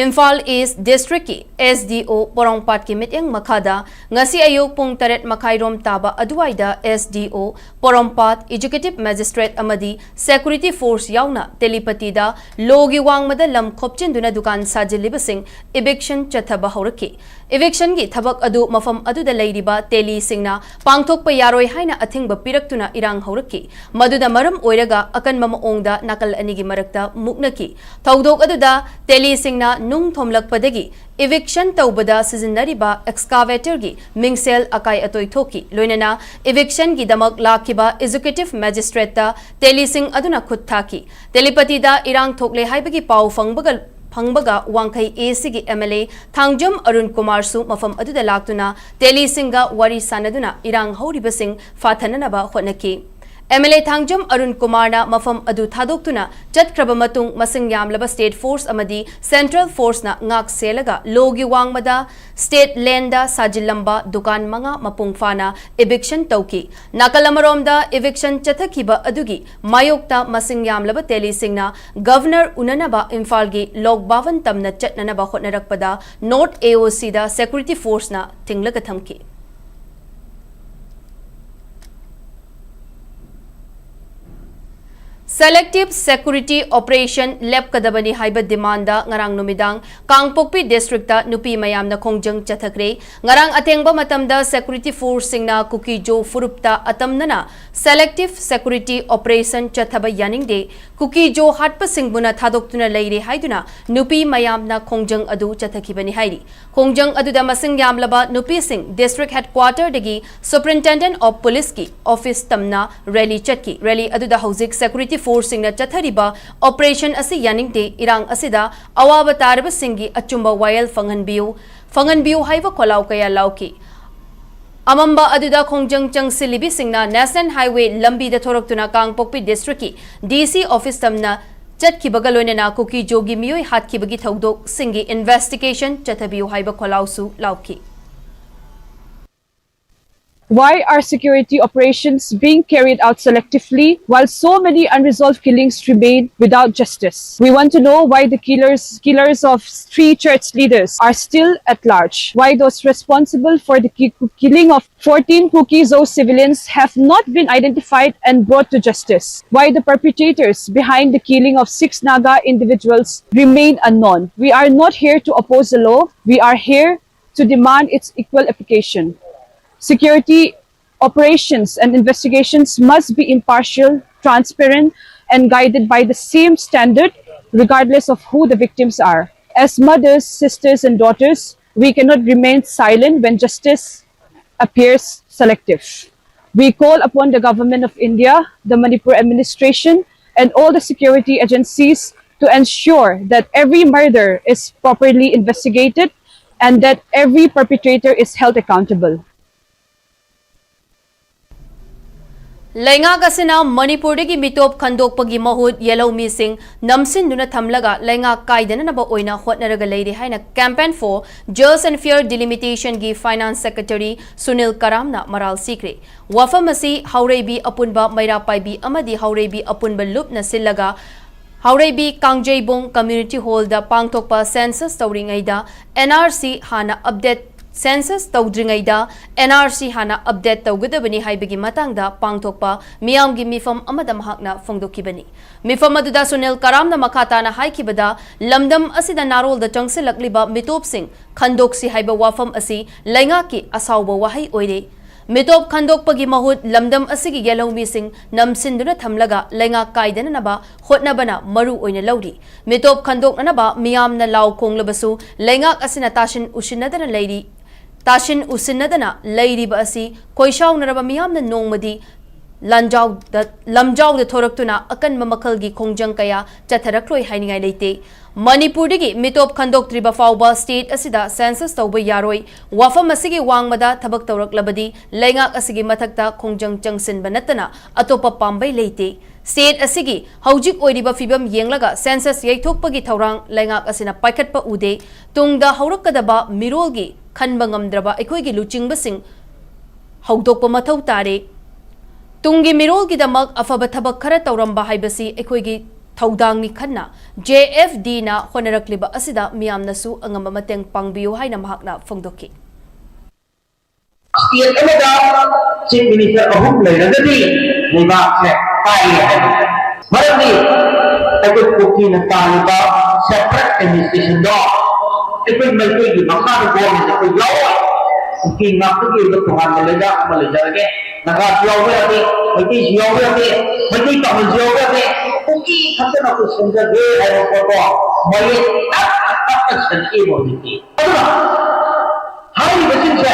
ꯏꯝꯐꯥꯜ East District ꯀꯤ S D O ꯄꯣꯔꯣꯝꯄꯥꯠꯀꯤ ꯃꯤꯠꯌꯦꯡ ꯃꯈꯥꯗ ꯉꯁꯤ ꯑꯌꯨꯛ ꯄꯨꯡ ꯇꯔꯦꯠ ꯃꯈꯥꯏꯔꯣꯝ ꯇꯥꯕ ꯑꯗꯨꯋꯥꯏꯗ S D O ꯄꯣꯔꯣꯝꯄꯥꯠ, Executive Magistrate ꯑꯃꯗꯤ security force ꯌꯥꯎꯅ ꯇꯦꯂꯤꯄꯇꯤꯗ ꯂꯣꯒꯤ ꯋꯥꯡꯃꯗ ꯂꯝ ꯈꯣꯞꯆꯤꯟꯗꯨꯅ ꯗꯨꯀꯥꯟ ꯁꯥꯖꯤꯜꯂꯤꯕꯁꯤꯡ eviction ꯆꯠꯊꯕ ꯍꯧꯔꯛꯈꯤ꯫ Eviction ꯒꯤ ꯊꯕꯛ ꯑꯗꯨ ꯃꯐꯝ ꯑꯗꯨꯗ ꯂꯩꯔꯤꯕ ꯇꯦꯂꯤꯁꯤꯡꯅ ꯄꯥꯡꯊꯣꯛꯄ ꯌꯥꯔꯣꯏ ꯍꯥꯏꯅ ꯑꯊꯤꯡꯕ ꯄꯤꯔꯛꯇꯨꯅ ꯏꯔꯥꯡ ꯍꯧꯔꯛꯈꯤ꯫ ꯃꯗꯨꯅ ꯃꯔꯝ ꯑꯣꯏꯔꯒ ꯑꯀꯟꯕ ꯃꯑꯣꯡꯗ ꯅꯥꯀꯜ ꯑꯅꯤꯒꯤ ꯃꯔꯛꯇ ꯃꯨꯛꯅꯈꯤ꯫ ꯊꯧꯗꯣꯛ ꯑꯗꯨꯗ ꯇꯦꯂꯤꯁꯤꯡꯅ ꯅꯨꯡ ꯊꯣꯝꯂꯛꯄꯗꯒꯤ eviction ꯇꯧꯕꯗ ꯁꯤꯖꯤꯟꯅꯔꯤꯕ excavator ꯒꯤ ꯃꯤꯡꯁꯦꯜ ꯑꯀꯥꯏ ꯑꯇꯣꯏ ꯊꯣꯛꯈꯤ꯫ ꯂꯣꯏꯅꯅ eviction ꯒꯤꯗꯃꯛ ꯂꯥꯛꯈꯤꯕ Executive Magistrate ꯇ ꯇꯦꯂꯤꯁꯤꯡ ꯑꯗꯨꯅ ꯈꯨꯠ ꯊꯥꯈꯤ꯫ ꯇꯦꯂꯤꯄꯇꯤꯗ ꯏꯔꯥꯡ ꯊꯣꯛꯂꯦ ꯍꯥꯏꯕꯒꯤ ꯄꯥꯎ ꯐꯪꯕꯒ, ꯐꯪꯕꯒ ꯋꯥꯡꯈꯩ A C ꯒꯤ M L A Thangjam Arun ꯀꯨꯃꯥꯔꯁꯨ ꯃꯐꯝ ꯑꯗꯨꯗ ꯂꯥꯛꯇꯨꯅ ꯇꯦꯂꯤꯁꯤꯡꯒ ꯋꯥꯔꯤ ꯁꯥꯅꯗꯨꯅ ꯏꯔꯥꯡ ꯍꯧꯔꯤꯕꯁꯤꯡ ꯐꯥꯊꯅꯅꯕ ꯍꯣꯠꯅꯈꯤ꯫ M L A Thangjam Arun ꯀꯨꯃꯥꯔꯅ ꯃꯐꯝ ꯑꯗꯨ ꯊꯥꯗꯣꯛꯇꯨꯅ ꯆꯠꯈ꯭ꯔꯕ ꯃꯇꯨꯡ, ꯃꯁꯤꯡ ꯌꯥꯝꯂꯕ state force ꯑꯃꯗꯤ central force ꯅ ꯉꯥꯛ ꯁꯦꯜꯂꯒ ꯂꯣꯒꯤ ꯋꯥꯡꯃꯗ state land ꯗ ꯁꯥꯖꯤꯜꯂꯝꯕ ꯗꯨꯀꯥꯟ ꯃꯉꯥ ꯃꯄꯨꯡ ꯐꯥꯅ eviction ꯇꯧꯈꯤ꯫ ꯅꯥꯀꯜ ꯑꯃꯔꯣꯝꯗ, eviction ꯆꯠꯊꯈꯤꯕ ꯑꯗꯨꯒꯤ ꯃꯥꯌꯣꯛꯇ ꯃꯁꯤꯡ ꯌꯥꯝꯂꯕ ꯇꯦꯂꯤꯁꯤꯡꯅ Governor ꯎꯅꯅꯕ ꯏꯝꯐꯥꯜꯒꯤ ꯂꯣꯛ ꯚꯕꯟ ꯇꯝꯅ ꯆꯠꯅꯅꯕ ꯍꯣꯠꯅꯔꯛꯄꯗ North A O C the security force ꯅ ꯊꯤꯡꯂꯒ ꯊꯝꯈꯤ꯫ Selective Security Operation ꯂꯦꯞꯀꯗꯕꯅꯤ ꯍꯥꯏꯕ demandꯗ ꯉꯔꯥꯡ ꯅꯨꯃꯤꯗꯥꯡ ꯀꯥꯡꯄꯣꯛꯄꯤ districtꯇ ꯅꯨꯄꯤ ꯃꯌꯥꯝꯅ ꯈꯣꯡꯖꯪ ꯆꯠꯊꯈ꯭ꯔꯦ꯫ ꯉꯔꯥꯡ ꯑꯊꯦꯡꯕ ꯃꯇꯝꯗ security forceꯁꯤꯡꯅ ꯀꯨꯀꯤꯖꯣ ꯐꯨꯔꯨꯞꯇ ꯑꯇꯝꯅꯅ selective security operation ꯆꯠꯊꯕ ꯌꯥꯅꯤꯡꯗꯦ, ꯀꯨꯀꯤꯖꯣ ꯍꯥꯠꯄꯁꯤꯡꯕꯨꯅ ꯊꯥꯗꯣꯛꯇꯨꯅ ꯂꯩꯔꯦ ꯍꯥꯏꯗꯨꯅ ꯅꯨꯄꯤ ꯃꯌꯥꯝꯅ ꯈꯣꯡꯖꯪ ꯑꯗꯨ ꯆꯠꯊꯈꯤꯕꯅꯤ ꯍꯥꯏꯔꯤ꯫ ꯈꯣꯡꯖꯪ ꯑꯗꯨꯗ ꯃꯁꯤꯡ ꯌꯥꯝꯂꯕ ꯅꯨꯄꯤꯁꯤꯡ district headquarterꯗꯒꯤ Superintendent of Policeꯀꯤ office ꯇꯝꯅ rally ꯆꯠꯈꯤ꯫ Rally ꯑꯗꯨꯗ ꯍꯧꯖꯤꯛ security forceꯁꯤꯡꯅ ꯆꯠꯊꯔꯤꯕ operation ꯑꯁꯤ ꯌꯥꯅꯤꯡꯗꯦ, ꯏꯔꯥꯡ ꯑꯁꯤꯗ ꯑꯋꯥꯕ ꯇꯥꯔꯕꯁꯤꯡꯒꯤ ꯑꯆꯨꯝꯕ ꯋꯥꯌꯦꯜ ꯐꯪꯍꯟꯕꯤꯌꯨ, ꯐꯪꯍꯟꯕꯤꯌꯨ ꯍꯥꯏꯕ ꯈꯣꯜꯂꯥꯎ ꯀꯌꯥ ꯂꯥꯎꯈꯤ꯫ ꯑꯃꯝꯕ ꯑꯗꯨꯗ ꯈꯣꯡꯖꯪ ꯆꯪꯁꯤꯜꯂꯤꯕꯤꯁꯤꯡꯅ National Highway ꯂꯝꯕꯤꯗ ꯊꯣꯔꯛꯇꯨꯅ ꯀꯥꯡꯄꯣꯛꯄꯤ districtꯀꯤ DC office ꯇꯝꯅ ꯆꯠꯈꯤꯕꯒ ꯂꯣꯏꯅꯅ ꯀꯨꯀꯤꯖꯣꯒꯤ ꯃꯤꯑꯣꯏ ꯍꯥꯠꯈꯤꯕꯒꯤ ꯊꯧꯗꯣꯛꯁꯤꯡꯒꯤ investigation ꯆꯠꯊꯕꯤꯌꯨ ꯍꯥꯏꯕ ꯈꯣꯜꯂꯥꯎꯁꯨ ꯂꯥꯎꯈꯤ꯫ Why are security operations being carried out selectively while so many unresolved killings remain without justice? We want to know why the killers, killers of three church leaders are still at large. Why those responsible for the ki- killing of fourteen Kuki-Zo civilians have not been identified and brought to justice. Why the perpetrators behind the killing of six Naga individuals remain unknown. We are not here to oppose the law. We are here to demand its equal application. Security operations and investigations must be impartial, transparent, and guided by the same standard, regardless of who the victims are. As mothers, sisters, and daughters, we cannot remain silent when justice appears selective. We call upon the Government of India, the Manipur administration, and all the security agencies to ensure that every murder is properly investigated and that every perpetrator is held accountable. ꯂꯩꯉꯥꯛ ꯑꯁꯤꯅ ꯃꯅꯤꯄꯨꯔꯗꯒꯤ ꯃꯤꯇꯣꯞ ꯈꯟꯗꯣꯛꯄꯒꯤ ꯃꯍꯨꯠ ꯌꯦꯜꯍꯧꯃꯤꯁꯤꯡ ꯅꯝꯁꯤꯟꯗꯨꯅ ꯊꯝꯂꯒ ꯂꯩꯉꯥꯛ ꯀꯥꯏꯗꯅꯅꯕ ꯑꯣꯏꯅ ꯍꯣꯠꯅꯔꯒ ꯂꯩꯔꯦ ꯍꯥꯏꯅ Campaign for Just and Fair Delimitationꯒꯤ Finance Secretary Sunil ꯀꯔꯥꯝꯅ ꯃꯔꯥꯜ ꯁꯤꯈ꯭ꯔꯦ꯫ ꯋꯥꯐꯝ ꯑꯁꯤ ꯍꯥꯎꯔꯩꯕꯤ ꯑꯄꯨꯟꯕ ꯃꯩꯔꯥ ꯄꯥꯏꯕꯤ ꯑꯃꯗꯤ ꯍꯥꯎꯔꯩꯕꯤ ꯑꯄꯨꯟꯕ ꯂꯨꯞꯅ ꯁꯤꯜꯂꯒ ꯍꯥꯎꯔꯩꯕꯤ ꯀꯥꯡꯖꯩꯕꯨꯡ Community Hallꯗ ꯄꯥꯡꯊꯣꯛꯄ census ꯇꯧꯔꯤꯉꯩꯗ NRC ꯍꯥꯟꯅ update Census ꯇꯧꯗ꯭ꯔꯤꯉꯩꯗ N R C ꯍꯥꯟꯅ update ꯇꯧꯒꯗꯕꯅꯤ ꯍꯥꯏꯕꯒꯤ ꯃꯇꯥꯡꯗ ꯄꯥꯡꯊꯣꯛꯄ ꯃꯤꯌꯥꯝꯒꯤ ꯃꯤꯐꯝ ꯑꯃꯗ ꯃꯍꯥꯛꯅ ꯐꯣꯡꯗꯣꯛꯈꯤꯕꯅꯤ꯫ ꯃꯤꯐꯝ ꯑꯗꯨꯗ ꯁꯨꯅꯤꯜ ꯀꯔꯥꯝꯅ ꯃꯈꯥ ꯇꯥꯅ ꯍꯥꯏꯈꯤꯕꯗ, ꯂꯝꯗꯝ ꯑꯁꯤꯗ ꯅꯥꯔꯣꯜꯗ ꯆꯪꯁꯤꯜꯂꯛꯂꯤꯕ ꯃꯤꯇꯣꯞꯁꯤꯡ ꯈꯟꯗꯣꯛꯁꯤ ꯍꯥꯏꯕ ꯋꯥꯐꯝ ꯑꯁꯤ ꯂꯩꯉꯥꯛꯀꯤ ꯑꯁꯥꯎꯕ ꯋꯥꯍꯩ ꯑꯣꯏꯔꯦ꯫ ꯃꯤꯇꯣꯞ ꯈꯟꯗꯣꯛꯄꯒꯤ ꯃꯍꯨꯠ ꯂꯝꯗꯝ ꯑꯁꯤꯒꯤ ꯌꯦꯜꯍꯧꯃꯤꯁꯤꯡ ꯅꯝꯁꯤꯟꯗꯨꯅ ꯊꯝꯂꯒ ꯂꯩꯉꯥꯛ ꯀꯥꯏꯗꯅꯅꯕ ꯍꯣꯠꯅꯕꯅ ꯃꯔꯨ ꯑꯣꯏꯅ ꯂꯧꯔꯤ꯫ ꯃꯤꯇꯣꯞ ꯈꯟꯗꯣꯛꯅꯅꯕ ꯃꯤꯌꯥꯝꯅ ꯂꯥꯎ ꯈꯣꯡꯂꯕꯁꯨ ꯂꯩꯉꯥꯛ ꯑꯁꯤꯅ ꯇꯥꯁꯤꯟ ꯎꯁꯤꯟꯅꯗꯅ ꯂꯩꯔꯤ꯫ ꯇꯥꯁꯤꯟ ꯎꯁꯤꯟꯅꯗꯅ ꯂꯩꯔꯤꯕ ꯑꯁꯤ ꯈꯣꯏꯁꯥꯎꯅꯔꯕ ꯃꯤꯌꯥꯝꯅ ꯅꯣꯡꯃꯗꯤ ꯂꯥꯟꯖꯥꯎꯗ, ꯂꯝꯖꯥꯎꯗ ꯊꯣꯔꯛꯇꯨꯅ ꯑꯀꯟꯕ ꯃꯈꯜꯒꯤ ꯈꯣꯡꯖꯪ ꯀꯌꯥ ꯆꯠꯊꯔꯛꯂꯣꯏ ꯍꯥꯏꯅꯤꯡꯉꯥꯏ ꯂꯩꯇꯦ꯫ ꯃꯅꯤꯄꯨꯔꯗꯒꯤ ꯃꯤꯇꯣꯞ ꯈꯟꯗꯣꯛꯇ꯭ꯔꯤꯕ ꯐꯥꯎꯕ state ꯑꯁꯤꯗ census ꯇꯧꯕ ꯌꯥꯔꯣꯏ꯫ ꯋꯥꯐꯝ ꯑꯁꯤꯒꯤ ꯋꯥꯡꯃꯗ ꯊꯕꯛ ꯇꯧꯔꯛꯂꯕꯗꯤ ꯂꯩꯉꯥꯛ ꯑꯁꯤꯒꯤ ꯃꯊꯛꯇ ꯈꯣꯡꯖꯪ ꯆꯪꯁꯤꯟꯕ ꯅꯠꯇꯅ ꯑꯇꯣꯞꯄ ꯄꯥꯝꯕꯩ ꯂꯩꯇꯦ꯫ State ꯑꯁꯤꯒꯤ ꯍꯧꯖꯤꯛ ꯑꯣꯏꯔꯤꯕ ꯐꯤꯕꯝ ꯌꯦꯡꯂꯒ census ꯌꯩꯊꯣꯛꯄꯒꯤ ꯊꯧꯔꯥꯡ ꯂꯩꯉꯥꯛ ꯑꯁꯤꯅ ꯄꯥꯏꯈꯠꯄ ꯎꯗꯦ꯫ ꯇꯨꯡꯗ ꯍꯧꯔꯛꯀꯗꯕ ꯃꯤꯔꯣꯜꯒꯤ ꯈꯟꯕ ꯉꯝꯗ꯭ꯔꯕ ꯑꯩꯈꯣꯏꯒꯤ ꯂꯨꯆꯤꯡꯕꯁꯤꯡ ꯍꯧꯗꯣꯛꯄ ꯃꯊꯧ ꯇꯥꯔꯦ꯫ ꯇꯨꯡꯒꯤ ꯃꯤꯔꯣꯜꯒꯤꯗꯃꯛ ꯑꯐꯕ ꯊꯕꯛ ꯈꯔ ꯇꯧꯔꯝꯕ ꯍꯥꯏꯕꯁꯤ ꯑꯩꯈꯣꯏꯒꯤ ꯊꯧꯗꯥꯡꯅꯤ ꯈꯟꯅ J F D ꯅ ꯍꯣꯠꯅꯔꯛꯂꯤꯕ ꯑꯁꯤꯗ ꯃꯤꯌꯥꯝꯅꯁꯨ ꯑꯉꯝꯕ ꯃꯇꯦꯡ ꯄꯥꯡꯕꯤꯌꯨ ꯍꯥꯏꯅ ꯃꯍꯥꯛꯅ ꯐꯣꯡꯗꯣꯛꯈꯤ꯫ State ꯑꯃꯗ Chief Minister ꯑꯍꯨꯝ ꯂꯩꯔꯒꯗꯤ ꯂꯩꯕꯥꯛꯁꯦ ꯀꯥꯏꯔꯦ ꯍꯥꯏꯕ꯫ ꯃꯔꯝꯗꯤ ꯑꯩꯈꯣꯏ ꯀꯨꯀꯤꯅ ꯇꯥꯜꯂꯤꯕ separate administration ꯗꯣ ꯑꯩꯈꯣꯏ ꯃꯩꯇꯩꯒꯤ ꯃꯈꯥꯗ government ꯑꯩꯈꯣꯏ ꯌꯥꯎꯔꯣꯏ꯫ ꯀꯨꯀꯤ ꯉꯥꯛꯇꯒꯤ ꯑꯣꯏꯕ ꯇꯣꯉꯥꯟꯕ ꯂꯩꯕꯥꯛ ꯑꯃ ꯂꯩꯖꯔꯒꯦ꯫ ꯅꯥꯒꯥꯁꯨ ꯌꯥꯎꯕ ꯌꯥꯗꯦ, ꯃꯩꯇꯩꯁꯨ ꯌꯥꯎꯕ ꯌꯥꯗꯦ, ꯃꯩꯇꯩ ꯄꯥꯉꯜꯁꯨ ꯌꯥꯎꯕ ꯌꯥꯗꯦ꯫ ꯀꯨꯀꯤ ꯈꯛꯇꯅ ꯑꯩꯈꯣꯏ ꯁꯦꯝꯖꯒꯦ ꯍꯥꯏꯕ ꯄꯣꯠꯇꯣ ꯃꯌꯦꯛ ꯇꯞꯅ ꯇꯞꯅ ꯁꯦꯝꯃꯛꯑꯦꯕ ꯍꯧꯖꯤꯛꯇꯤ꯫ ꯑꯗꯨꯅ ꯍꯥꯏꯔꯤꯕꯁꯤꯡꯁꯦ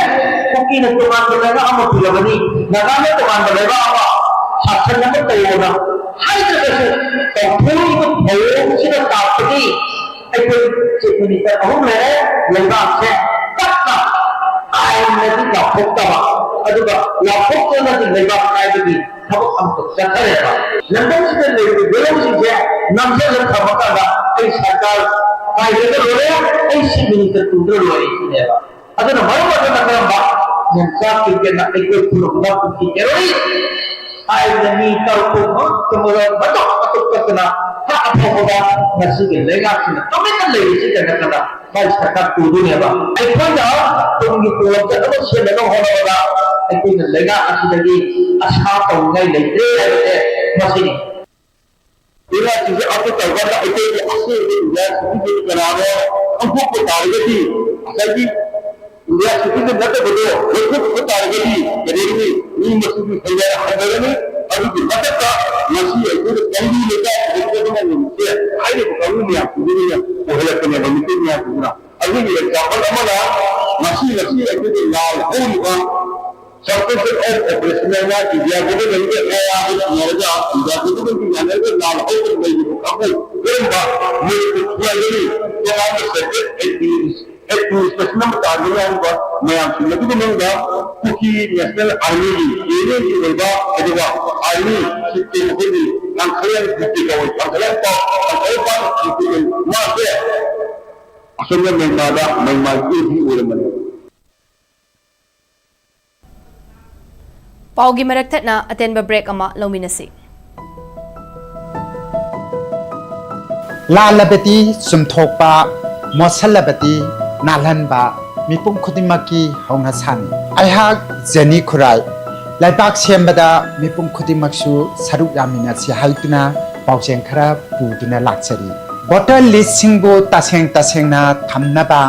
ꯀꯨꯀꯤꯅ ꯇꯣꯉꯥꯟꯕ ꯂꯩꯕꯥꯛ ꯑꯃ ꯄꯨꯔꯕꯅꯤ, ꯅꯥꯒꯥꯅ ꯇꯣꯉꯥꯟꯕ ꯂꯩꯕꯥꯛ ꯑꯃ ꯁꯥꯁꯟ ꯑꯃ ꯇꯧꯑꯣꯅ ꯍꯥꯏꯗ꯭ꯔꯒꯁꯨ ꯇꯧꯊꯣꯛꯏꯕ ꯊꯧꯑꯣꯡꯁꯤꯅ ꯇꯥꯛꯄꯗꯤ ꯑꯩꯈꯣꯏ Chief Minister ꯑꯍꯨꯝ ꯂꯩꯔꯦ, ꯂꯩꯕꯥꯛꯁꯦ ꯇꯞꯅ ꯑꯥꯏꯟꯅꯗꯤ ꯂꯥꯎꯊꯣꯛꯇꯕ, ꯑꯗꯨꯒ ꯂꯥꯎꯊꯣꯛꯇ꯭ꯔꯒꯗꯤ ꯂꯩꯕꯥꯛ ꯀꯥꯏꯕꯒꯤ ꯊꯕꯛ ꯑꯃꯈꯛ ꯆꯠꯊꯔꯦꯕ꯫ ꯂꯝꯗꯝꯁꯤꯗ ꯂꯩꯔꯤꯕ ꯌꯦꯜꯍꯧꯁꯤꯡꯁꯦ ꯅꯝꯁꯤꯜꯂ ꯊꯝꯃꯀꯥꯟꯗ ꯑꯩ ꯁꯔꯀꯥꯔ ꯀꯥꯏꯔꯒ ꯂꯣꯏꯔꯦ, ꯑꯩ Chief Minister ꯇꯨꯗ꯭ꯔ ꯂꯣꯏꯔꯦ ꯁꯤꯅꯦꯕ꯫ ꯑꯗꯨꯅ ꯃꯔꯝ ꯑꯣꯏꯗꯨꯅ ꯀꯔꯝꯕ ꯅꯦꯝꯆꯥ ꯀꯤꯝꯄꯦꯟꯅ ꯑꯩꯈꯣꯏ ꯄꯨꯝꯅꯃꯛꯅ ꯀꯨꯀꯤ terrorist ꯍꯥꯏꯗꯅ ꯃꯤ ꯇꯔꯨꯛ ꯀꯨꯟꯃꯨꯛ ꯃꯇꯣꯛ ꯃꯇꯣꯛ ꯀꯛꯇꯅ ꯊꯥꯛ ꯑꯐꯥꯎꯕꯗ ꯉꯁꯤꯒꯤ ꯂꯩꯉꯥꯛꯁꯤꯅ ꯇꯨꯃꯤꯟꯅ ꯂꯩꯔꯤꯁꯤꯗ ꯅꯠꯇꯅ ꯃꯥꯏ ꯁꯔꯀꯥꯔ ꯄꯨꯗꯣꯏꯅꯦꯕ꯫ ꯑꯩꯈꯣꯏꯅ ꯇꯨꯡꯒꯤ ꯇꯨꯡꯂꯝꯆꯠ ꯑꯃ ꯁꯦꯝꯅꯕ ꯍꯣꯠꯅꯕꯗ ꯑꯩꯈꯣꯏꯅ ꯂꯩꯉꯥꯛ ꯑꯁꯤꯗꯒꯤ ꯑꯁꯥ ꯇꯧꯅꯤꯡꯉꯥꯏ ꯂꯩꯇ꯭ꯔꯦ ꯍꯥꯏꯕꯁꯦ ꯃꯁꯤꯅꯤ꯫ ꯂꯩꯉꯥꯛꯁꯤꯡꯁꯦ ꯑꯗꯨ ꯇꯧꯔꯀꯥꯟꯗ ꯑꯩꯈꯣꯏꯒꯤ ꯑꯁꯦꯡꯕ ꯏꯟꯗꯤꯌꯥ ꯁꯤꯇꯤꯖꯦꯟ ꯀꯅꯥꯅꯣ ꯈꯪꯗꯣꯛꯄ ꯇꯥꯔꯒꯗꯤ, ꯉꯁꯥꯏꯒꯤ ꯏꯟꯗꯤꯌꯥ ꯁꯤꯇꯤꯖꯦꯟ ꯅꯠꯇꯕꯗꯣ ꯂꯧꯊꯣꯛꯄ ꯇꯥꯔꯒꯗꯤ ꯀꯔꯤꯒꯨꯝꯕ ꯃꯤ ꯃꯁꯤꯡꯗꯤ ꯍꯟꯊꯔ-, ꯍꯟꯊꯔꯅꯤ꯫ ꯑꯗꯨꯒꯤ ꯃꯊꯛꯇ ꯉꯁꯤ ꯑꯩꯈꯣꯏꯅ ꯀꯩꯔꯤ ꯂꯩꯀꯥꯏ ꯑꯗꯨꯗ ꯂꯩꯔꯤꯁꯦ ꯍꯥꯏꯔꯤꯕ ꯀꯥꯡꯕꯨ ꯃꯌꯥꯝꯁꯤꯡꯗꯨꯅ ꯑꯣꯏꯍꯜꯂꯛꯄꯅꯦꯕ, ꯃꯤꯇꯩ ꯃꯌꯥꯝꯁꯤꯡꯗꯨꯅ꯫ ꯑꯗꯨꯒꯤ ꯑꯦꯛꯖꯥꯝꯄꯜ ꯑꯃꯅ ꯉꯁꯤ, ꯉꯁꯤ ꯑꯩꯈꯣꯏꯒꯤ ꯂꯥꯜ ꯍꯧꯔꯤꯕ Suspension of Operation ꯍꯥꯏꯅ ꯏꯟꯗꯤꯌꯥ ꯒꯣꯚꯔꯟꯃꯦꯟꯠꯀ ꯑꯦ ꯑꯥꯏ ꯁꯤꯟꯅꯔꯒ ꯏꯟꯗꯤꯌꯥ ꯒꯣꯚꯔꯟꯃꯦꯟꯠꯀ ꯌꯥꯅꯔꯒ ꯂꯥꯜ ꯍꯧꯗꯅ ꯂꯩꯔꯤꯕ ꯀꯥꯡꯕꯨ ꯀꯔꯝꯕ ꯃꯅꯤꯄꯨꯔ ꯈꯨꯟꯅꯥꯏꯗꯒꯤ ꯇꯣꯉꯥꯟꯕ ꯁꯕꯖꯦꯛ ꯑꯦꯗꯃꯤꯅꯤꯁꯇ꯭ꯔꯦꯁꯟ ꯑꯃ ꯇꯥꯟꯒꯅꯤ ꯍꯥꯏꯔꯤꯕ ꯃꯌꯥꯝꯁꯤꯡ ꯑꯗꯨꯒꯤ ꯃꯅꯨꯡꯗ ꯀꯨꯀꯤ ꯅꯦꯁꯅꯦꯜ ꯑꯥꯔꯃꯤꯒꯤ ꯌꯨꯅꯤꯌꯟꯒꯤ ꯑꯣꯏꯕ ꯑꯗꯨꯒ ꯑꯥꯔꯃꯤ ꯁꯤꯞꯇꯤ ꯃꯈꯣꯏꯒꯤ ꯇꯥꯡꯈꯨꯂꯦꯟ ꯗꯤꯁꯇ꯭ꯔꯤꯛ ꯀꯧꯋꯦ, ꯇꯥꯡꯈꯨꯂꯦꯟ ꯄꯥꯎ, ꯇꯥꯡꯈꯨꯂꯦꯟ ꯄꯥꯎ ꯃꯥꯁꯦ ꯑꯁꯣꯝꯗ ꯃꯦꯟꯃꯥꯔꯗ ꯃꯦꯟꯃꯥꯔꯒꯤ ꯑꯦ ꯗꯤ ꯑꯣꯏꯔꯝꯕꯅꯤ꯫ ꯄꯥꯎꯒꯤ ꯃꯔꯛ ꯊꯠꯅ ꯑꯇꯦꯟꯕ ꯕ꯭ꯔꯦꯛ ꯑꯃ ꯂꯧꯃꯤꯟꯅꯁꯤ꯫ ꯂꯥꯜꯂꯕꯗꯤ ꯆꯨꯝꯊꯣꯛꯄ, ꯃꯣꯠꯁꯜꯂꯕꯗꯤ ꯅꯥꯜꯍꯟꯕ ꯃꯤꯄꯨꯝ ꯈꯨꯗꯤꯡꯃꯛꯀꯤ ꯍꯧꯅꯁꯥꯅꯤ꯫ ꯑꯩꯍꯥꯛ ꯖꯦꯅꯤ ꯈꯨꯔꯥꯏ, ꯂꯩꯕꯥꯛ ꯁꯦꯝꯕꯗ ꯃꯤꯄꯨꯝ ꯈꯨꯗꯤꯡꯃꯛꯁꯨ ꯁꯔꯨꯛ ꯌꯥꯃꯤꯟꯅꯁꯤ ꯍꯥꯏꯗꯨꯅ ꯄꯥꯎꯖꯦꯜ ꯈꯔ ꯄꯨꯗꯨꯅ ꯂꯥꯛꯆꯔꯤ꯫ ꯚꯣꯇꯔ ꯂꯤꯁꯁꯤꯡꯕꯨ ꯇꯁꯦꯡ ꯇꯁꯦꯡꯅ ꯊꯝꯅꯕ,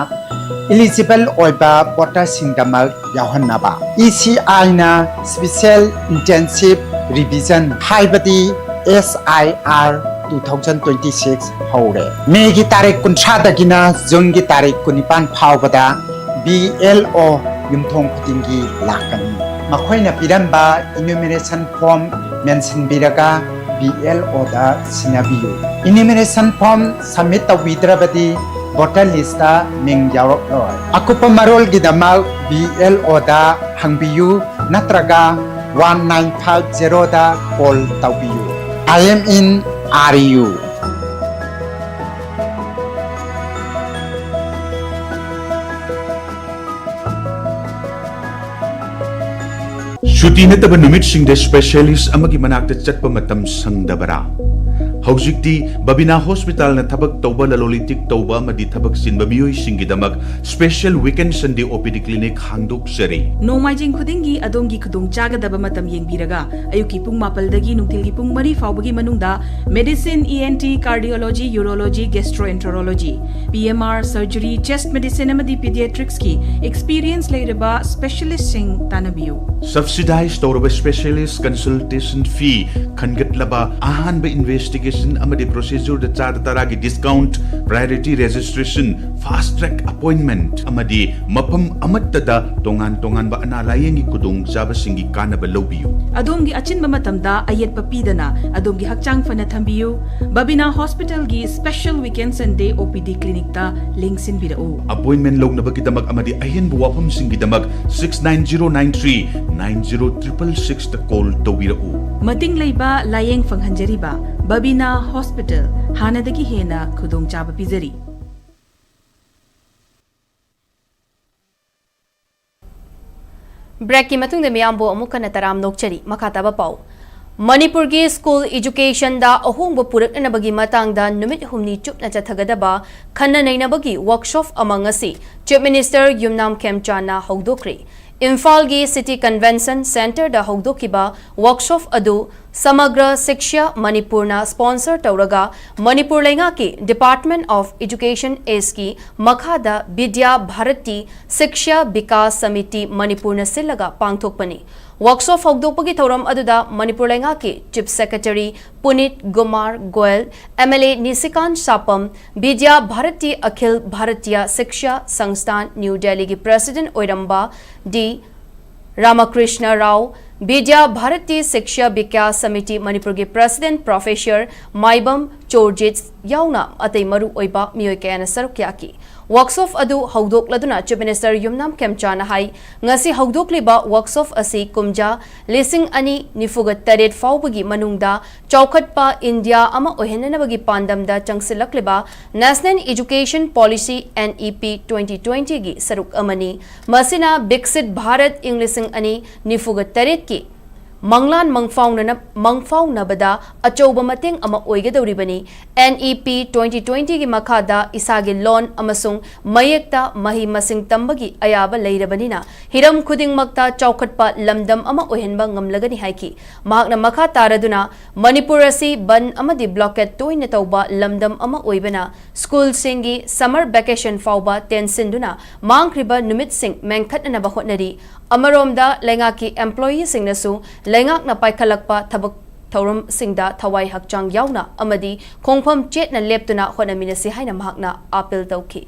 ꯏꯂꯤꯖꯤꯕꯜ ꯑꯣꯏꯕ ꯚꯣꯇꯔꯁꯤꯡꯗꯃꯛ ꯌꯥꯎꯍꯟꯅꯕ ꯏ ꯁꯤ ꯑꯥꯏꯅ Special Intensive Revision ꯍꯥꯏꯕꯗꯤ S I R two thousand twenty six ꯍꯧꯔꯦ꯫ ꯃꯦꯒꯤ ꯇꯥꯔꯤꯛ ꯀꯨꯟꯊ꯭ꯔꯥꯗꯒꯤꯅ ꯖꯨꯟꯒꯤ ꯇꯥꯔꯤꯛ ꯀꯨꯟꯅꯤꯄꯥꯟ ꯐꯥꯎꯕꯗ B L O ꯌꯨꯝꯊꯣꯡ ꯈꯨꯗꯤꯡꯒꯤ ꯂꯥꯛꯀꯅꯤ꯫ ꯃꯈꯣꯏꯅ ꯄꯤꯔꯝꯕ enumeration form ꯃꯦꯟꯁꯤꯟꯕꯤꯔꯒ B L O ꯗ ꯁꯤꯟꯅꯕꯤꯌꯨ꯫ Enumeration form submit ꯇꯧꯕꯤꯗ꯭ꯔꯕꯗꯤ voter list ꯇ ꯃꯤꯡ ꯌꯥꯎꯔꯛꯂꯣꯏ꯫ ꯑꯀꯨꯞꯄ ꯃꯔꯣꯜꯒꯤꯗꯃꯛ B L O ꯗ ꯍꯪꯕꯤꯌꯨ ꯅꯠꯇ꯭ꯔꯒ one nine five zero ꯗ call ꯇꯧꯕꯤꯌꯨ꯫ I am in R U꯫ ꯁꯨꯇꯤ ꯅꯠꯇꯕ ꯅꯨꯃꯤꯠꯁꯤꯡꯗ ꯁ꯭ꯄꯦꯁꯤꯌꯦꯂꯤꯁ꯭ꯠ ꯑꯃꯒꯤ ꯃꯅꯥꯛꯇ ꯆꯠꯄ ꯃꯇꯝ ꯁꯪꯗꯕꯔꯥ? ꯍꯧꯖꯤꯛꯇꯤ ꯕꯕꯤꯅꯥ ꯍꯣꯁꯄꯤꯇꯥꯜꯅ ꯊꯕꯛ ꯇꯧꯕ, ꯂꯂꯣꯟ ꯏꯇꯤꯛ ꯇꯧꯕ ꯑꯃꯗꯤ ꯊꯕꯛ ꯆꯤꯟꯕ ꯃꯤꯑꯣꯏꯁꯤꯡꯒꯤꯗꯃꯛ special weekend Sunday O P D clinic ꯍꯥꯡꯗꯣꯛꯆꯔꯤ꯫ ꯅꯣꯡꯃꯥꯏꯖꯤꯡ ꯈꯨꯗꯤꯡꯒꯤ ꯑꯗꯣꯝꯒꯤ ꯈꯨꯗꯣꯡ ꯆꯥꯒꯗꯕ ꯃꯇꯝ ꯌꯦꯡꯕꯤꯔꯒ, ꯑꯌꯨꯛꯀꯤ ꯄꯨꯡ ꯃꯥꯄꯜꯗꯒꯤ ꯅꯨꯡꯊꯤꯜꯒꯤ ꯄꯨꯡ ꯃꯔꯤ ꯐꯥꯎꯕꯒꯤ ꯃꯅꯨꯡꯗ medicine, E N T, cardiology, urology, gastroenterology, P M R, surgery, chest medicine ꯑꯃꯗꯤ pediatricsꯀꯤ experience ꯂꯩꯔꯕ specialistꯁꯤꯡ ꯇꯥꯟꯅꯕꯤꯌꯨ꯫ Subsidize ꯇꯧꯔꯕ specialist consultation fee ꯈꯟꯒꯠꯂꯕ ꯑꯍꯥꯟꯕ investigation ꯑꯃꯗꯤ procedureꯗ ꯆꯥꯗ ꯇꯔꯥꯒꯤ discount, priority registration, fast track appointment ꯑꯃꯗꯤ ꯃꯐꯝ ꯑꯃꯠꯇꯗ ꯇꯣꯉꯥꯟ ꯇꯣꯉꯥꯟꯕ ꯑꯅꯥ ꯂꯥꯌꯦꯡꯒꯤ ꯈꯨꯗꯣꯡꯆꯥꯕꯁꯤꯡꯒꯤ ꯀꯥꯟꯅꯕ ꯂꯧꯕꯤꯌꯨ꯫ ꯑꯗꯣꯝꯒꯤ ꯑꯆꯤꯟꯕ ꯃꯇꯝꯗ ꯑꯌꯦꯠꯄ ꯄꯤꯗꯅ ꯑꯗꯣꯝꯒꯤ ꯍꯛꯆꯥꯡ ꯐꯅ ꯊꯝꯕꯤꯌꯨ꯫ ꯕꯕꯤꯅꯥ ꯍꯣꯁꯄꯤꯇꯥꯜꯒꯤ special weekend Sunday O P D clinicꯇ ꯂꯦꯡꯁꯤꯟꯕꯤꯔꯛꯎ꯫ Appointment ꯂꯧꯅꯕꯒꯤꯗꯃꯛ ꯑꯃꯗꯤ ꯑꯍꯦꯟꯕ ꯋꯥꯐꯝꯁꯤꯡꯒꯤꯗꯃꯛ six nine zero nine three nine zero triple sixꯇ call ꯇꯧꯕꯤꯔꯛꯎ꯫ ꯃꯇꯤꯡ ꯂꯩꯕ ꯂꯥꯌꯦꯡ ꯐꯪꯍꯟꯖꯔꯤꯕ ꯕꯕꯤꯅꯥ ꯍꯣꯁꯄꯤꯇꯥꯜ ꯍꯥꯟꯅꯗꯒꯤ ꯍꯦꯟꯅ ꯈꯨꯗꯣꯡꯆꯥꯕ ꯄꯤꯖꯔꯤ꯫ Breakꯀꯤ ꯃꯇꯨꯡꯗ ꯃꯤꯌꯥꯝꯕꯨ ꯑꯃꯨꯛ ꯍꯟꯅ ꯇꯔꯥꯝꯅ ꯑꯣꯛꯆꯔꯤ꯫ ꯃꯈꯥ ꯇꯥꯕ ꯄꯥꯎ꯫ ꯃꯅꯤꯄꯨꯔꯒꯤ school educationꯗ ꯑꯍꯣꯡꯕ ꯄꯨꯔꯛꯅꯅꯕꯒꯤ ꯃꯇꯥꯡꯗ ꯅꯨꯃꯤꯠ ꯍꯨꯝꯅꯤ ꯆꯨꯞꯅ ꯆꯠꯊꯒꯗꯕ ꯈꯟꯅ ꯅꯩꯅꯕꯒꯤ workshop ꯑꯃ ꯉꯁꯤ Chief Minister ꯌꯨꯝꯅꯥꯝ ꯈꯦꯝꯆꯥꯟꯅ ꯍꯧꯗꯣꯛꯈ꯭ꯔꯦ꯫ ꯏꯝꯐꯥꯜꯒꯤ City Convention Centreꯗ ꯍꯧꯗꯣꯛꯈꯤꯕ workshop ꯑꯗꯨ ꯁꯃꯒ꯭ꯔ ꯁꯤꯛꯁ꯭ꯌꯥ ꯃꯅꯤꯄꯨꯔꯅ sponsor ꯇꯧꯔꯒ ꯃꯅꯤꯄꯨꯔ ꯂꯩꯉꯥꯛꯀꯤ Department of Education Eastꯀꯤ ꯃꯈꯥꯗ ꯕꯤꯗ꯭ꯌꯥ ꯚꯥꯔꯇꯤ ꯁꯤꯛꯁ꯭ꯌꯥ ꯕꯤꯀꯥꯁ ꯁꯃꯤꯇꯤ ꯃꯅꯤꯄꯨꯔꯅ ꯁꯤꯜꯂꯒ ꯄꯥꯡꯊꯣꯛꯄꯅꯤ꯫ Workshop ꯍꯧꯗꯣꯛꯄꯒꯤ ꯊꯧꯔꯝ ꯑꯗꯨꯗ ꯃꯅꯤꯄꯨꯔ ꯂꯩꯉꯥꯛꯀꯤ Chief Secretary ꯄꯨꯅꯤꯠ Kumar Goyal, M L A ꯅꯤꯁꯤꯀꯥꯟ ꯁꯥꯄꯝ, ꯕꯤꯗ꯭ꯌꯥ ꯚꯥꯔꯇꯤ ꯑꯈꯤꯜ ꯚꯥꯔꯇꯤꯌꯥ ꯁꯤꯛꯁ꯭ꯌꯥ ꯁꯪꯁꯊꯥꯟ ꯅ꯭ꯌꯨ ꯗꯦꯜꯂꯤꯒꯤ President ꯑꯣꯏꯔꯝꯕ ꯗꯤ ꯔꯥꯃꯀ꯭ꯔꯤꯁꯅ ꯔꯥꯎ, ꯕꯤꯗ꯭ꯌꯥ ꯚꯥꯔꯇꯤ ꯁꯤꯛꯁ꯭ꯌꯥ ꯕꯤꯀꯥꯁ ꯁꯃꯤꯇꯤ ꯃꯅꯤꯄꯨꯔꯒꯤ President Professor ꯃꯥꯏꯕꯝ ꯆꯣꯔꯖꯤꯠ ꯌꯥꯎꯅ ꯑꯇꯩ ꯃꯔꯨ ꯑꯣꯏꯕ ꯃꯤꯑꯣꯏ ꯀꯌꯥꯅ ꯁꯔꯨꯛ ꯌꯥꯈꯤ꯫ Workshop ꯑꯗꯨ ꯍꯧꯗꯣꯛꯂꯗꯨꯅ Chief Minister ꯌꯨꯝꯅꯥꯝ ꯈꯦꯝꯆꯥꯅ ꯍꯥꯏ, ꯉꯁꯤ ꯍꯧꯗꯣꯛꯂꯤꯕ workshop ꯑꯁꯤ ꯀꯨꯝꯖꯥ ꯂꯤꯁꯤꯡ ꯑꯅꯤ ꯅꯤꯐꯨꯒ ꯇꯔꯦꯠ ꯐꯥꯎꯕꯒꯤ ꯃꯅꯨꯡꯗ ꯆꯥꯎꯈꯠꯄ ꯏꯟꯗꯤꯌꯥ ꯑꯃ ꯑꯣꯏꯍꯟꯅꯅꯕꯒꯤ ꯄꯥꯟꯗꯝꯗ ꯆꯪꯁꯤꯜꯂꯛꯂꯤꯕ National Education Policy, N E P, twenty twentyꯒꯤ ꯁꯔꯨꯛ ꯑꯃꯅꯤ꯫ ꯃꯁꯤꯅ ꯕꯤꯛꯁꯤꯠ ꯚꯥꯔꯠ ꯏꯪ ꯂꯤꯁꯤꯡ ꯑꯅꯤ ꯅꯤꯐꯨꯒ ꯇꯔꯦꯠꯀꯤ ꯃꯪꯂꯥꯟ ꯃꯪꯐꯥꯎꯅꯅ-, ꯃꯪꯐꯥꯎꯅꯕꯗ ꯑꯆꯧꯕ ꯃꯇꯦꯡ ꯑꯃ ꯑꯣꯏꯒꯗꯧꯔꯤꯕꯅꯤ꯫ NEP twenty twenty ꯒꯤ ꯃꯈꯥꯗ ꯏꯁꯥꯒꯤ ꯂꯣꯟ ꯑꯃꯁꯨꯡ ꯃꯌꯦꯛꯇ ꯃꯍꯩ ꯃꯁꯤꯡ ꯇꯝꯕꯒꯤ ꯑꯌꯥꯕ ꯂꯩꯔꯕꯅꯤꯅ, ꯍꯤꯔꯝ ꯈꯨꯗꯤꯡꯃꯛꯇ ꯆꯥꯎꯈꯠꯄ ꯂꯝꯗꯝ ꯑꯃ ꯑꯣꯏꯍꯟꯕ ꯉꯝꯂꯒꯅꯤ ꯍꯥꯏꯈꯤ꯫ ꯃꯍꯥꯛꯅ ꯃꯈꯥ ꯇꯥꯔꯗꯨꯅ, ꯃꯅꯤꯄꯨꯔ ꯑꯁꯤ ꯕꯟ ꯑꯃꯗꯤ ꯕ꯭ꯂꯣꯀꯦꯠ ꯇꯣꯏꯅ ꯇꯧꯕ ꯂꯝꯗꯝ ꯑꯃ ꯑꯣꯏꯕꯅ, ꯁ꯭ꯀꯨꯜꯁꯤꯡꯒꯤ ꯁꯝꯃꯔ ꯚꯦꯀꯦꯁꯟ ꯐꯥꯎꯕ ꯇꯦꯟꯁꯤꯟꯗꯨꯅ ꯃꯥꯡꯈ꯭ꯔꯤꯕ ꯅꯨꯃꯤꯠꯁꯤꯡ ꯃꯦꯟꯈꯠꯅꯅꯕ ꯍꯣꯠꯅꯔꯤ꯫ ꯑꯃꯔꯣꯝꯗ, ꯂꯩꯉꯥꯛꯀꯤ ꯑꯦꯝꯄ꯭ꯂꯣꯌꯤꯁꯤꯡꯅꯁꯨ ꯂꯩꯉꯥꯛꯅ ꯄꯥꯏꯈꯠꯂꯛꯄ ꯊꯕꯛ ꯊꯧꯔꯝꯁꯤꯡꯗ ꯊꯋꯥꯏ ꯍꯛꯆꯥꯡ ꯌꯥꯎꯅ ꯑꯃꯗꯤ ꯈꯣꯡꯐꯝ ꯆꯦꯠꯅ ꯂꯦꯞꯇꯨꯅ ꯍꯣꯠꯅꯃꯤꯟꯅꯁꯤ ꯍꯥꯏꯅ ꯃꯍꯥꯛꯅ ꯑꯥꯄꯤꯜ ꯇꯧꯈꯤ꯫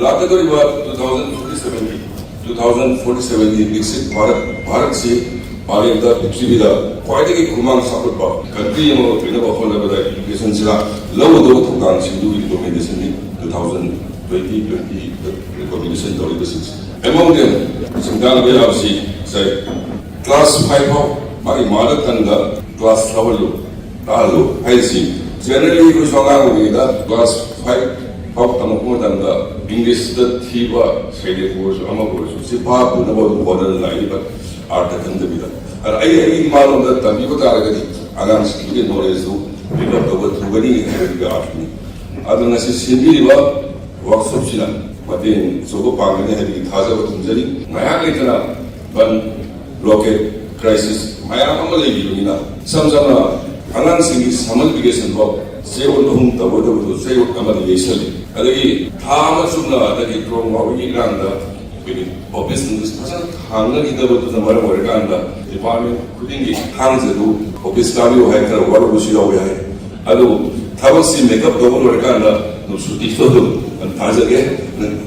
ꯂꯥꯛꯀꯗꯧꯔꯤꯕ two thousand forty seven ꯒꯤ, two thousand forty seven ꯒꯤ ꯕꯤꯛꯁꯤꯠ ꯚꯥꯔꯠ, ꯚꯥꯔꯠꯁꯤ ꯃꯥꯂꯦꯝꯗ, ꯄ꯭ꯔꯤꯊꯤꯕꯤꯗ ꯈ꯭ꯋꯥꯏꯗꯒꯤ ꯈꯨꯃꯥꯡ ꯆꯥꯎꯈꯠꯄ ꯀꯟꯇ꯭ꯔꯤ ꯑꯃ ꯑꯣꯏꯅꯕ ꯍꯣꯠꯅꯕꯗ ꯏꯗꯨꯀꯦꯁꯟꯁꯤꯅ ꯂꯧꯒꯗꯧꯕ ꯊꯧꯗꯥꯡꯁꯤꯡꯗꯨꯒꯤ ꯔꯤꯀꯣꯃꯦꯟꯗꯦꯁꯟꯅꯤ two thousand twenty twenty recommendation ꯇꯧꯔꯤꯕꯁꯤꯡꯁꯦ꯫ Among them, ꯁꯤꯡꯊꯥꯅꯕ ꯌꯥꯕꯁꯤ ꯉꯁꯥꯏ class five ꯐꯥꯎ ꯃꯥꯒꯤ mother tongueꯗ class ꯂꯧꯍꯜꯂꯨ, ꯇꯥꯍꯜꯂꯨ ꯍꯥꯏꯔꯤꯁꯤ꯫ Generally ꯑꯩꯈꯣꯏꯁꯨ ꯑꯉꯥꯡ ꯑꯣꯏꯔꯤꯉꯩꯗ class five ꯐꯥꯎ ꯇꯝꯃꯛꯄ ꯃꯇꯝꯗ Englishꯇ ꯊꯤꯕ ꯁꯩꯔꯦꯡ ꯑꯣꯏꯔꯁꯨ ꯑꯃꯕꯨ ꯑꯣꯏꯔꯁꯨ ꯁꯤ ꯚꯥꯕ ꯄꯨꯅꯕ ꯑꯗꯨꯝ ꯍꯣꯠꯅꯗꯨꯅ ꯂꯥꯛꯏ, but ꯑꯥꯔꯊ ꯈꯪꯗꯕꯤꯗ꯫ ꯑꯗ ꯑꯩ, ꯑꯩꯒꯤ ꯏꯃꯥꯂꯣꯟꯗ ꯇꯝꯕꯤꯕ ꯇꯥꯔꯒꯗꯤ ꯑꯉꯥꯡꯁꯤꯡꯗꯨꯒꯤ knowledgeꯗꯨ pick up ꯇꯧꯕ ꯊꯨꯒꯅꯤ ꯍꯥꯏꯕꯒꯤ ꯑꯥꯔꯊꯅꯤ꯫ ꯑꯗꯨꯅ ꯉꯁꯤ ꯁꯤꯟꯕꯤꯔꯤꯕ workshopꯁꯤꯅ ꯃꯇꯦꯡ ꯑꯆꯧꯕ ꯄꯥꯡꯒꯅꯤ ꯍꯥꯏꯕꯒꯤ ꯊꯥꯖꯕ ꯊꯝꯖꯔꯤ꯫ ꯉꯥꯏꯍꯥꯛ ꯂꯩꯇꯅ ꯕꯟ, ꯕ꯭ꯂꯣꯀꯦꯠ, ꯀ꯭ꯔꯥꯏꯁꯤꯁ ꯃꯌꯥꯝ ꯑꯃ ꯂꯩꯔꯤꯕꯅꯤꯅ, ꯏꯁꯝ ꯁꯝꯅ ꯑꯉꯥꯡꯁꯤꯡꯒꯤ summer vacation ꯐꯥꯎ ꯆꯌꯣꯜ ꯑꯍꯨꯝ ꯇꯧꯒꯗꯕꯗꯨ ꯆꯌꯣꯜ ꯑꯃꯗ ꯌꯩꯁꯜꯂꯤ꯫ ꯑꯗꯒꯤ ꯊꯥ ꯑꯃ ꯆꯨꯞꯅ ꯑꯗꯒꯤ ꯇ꯭ꯔꯣꯡ ꯋꯥꯕꯒꯤ ꯏꯔꯥꯡꯗ ꯑꯩꯈꯣꯏꯒꯤ ꯑꯣꯐꯤꯁꯁꯤꯡꯗꯨ ꯐꯖꯅ ꯍꯥꯡꯅꯈꯤꯗꯕꯗꯨꯅ ꯃꯔꯝ ꯑꯣꯏꯔꯀꯥꯟꯗ department ꯈꯨꯗꯤꯡꯒꯤ ꯊꯥꯡꯖꯗꯨ ꯑꯣꯐꯤꯁ ꯀꯥꯕꯤꯌꯨ ꯍꯥꯏ ꯈꯔ ꯋꯥꯔꯨꯕꯁꯨ ꯌꯥꯎꯕ ꯌꯥꯏ꯫ ꯑꯗꯨ ꯊꯕꯛꯁꯤ make up ꯇꯧꯕ ꯂꯣꯏꯔꯀꯥꯟꯗ ꯑꯗꯨꯝ ꯁꯨꯇꯤꯁꯨ ꯑꯗꯨꯝ ꯊꯥꯖꯒꯦ꯫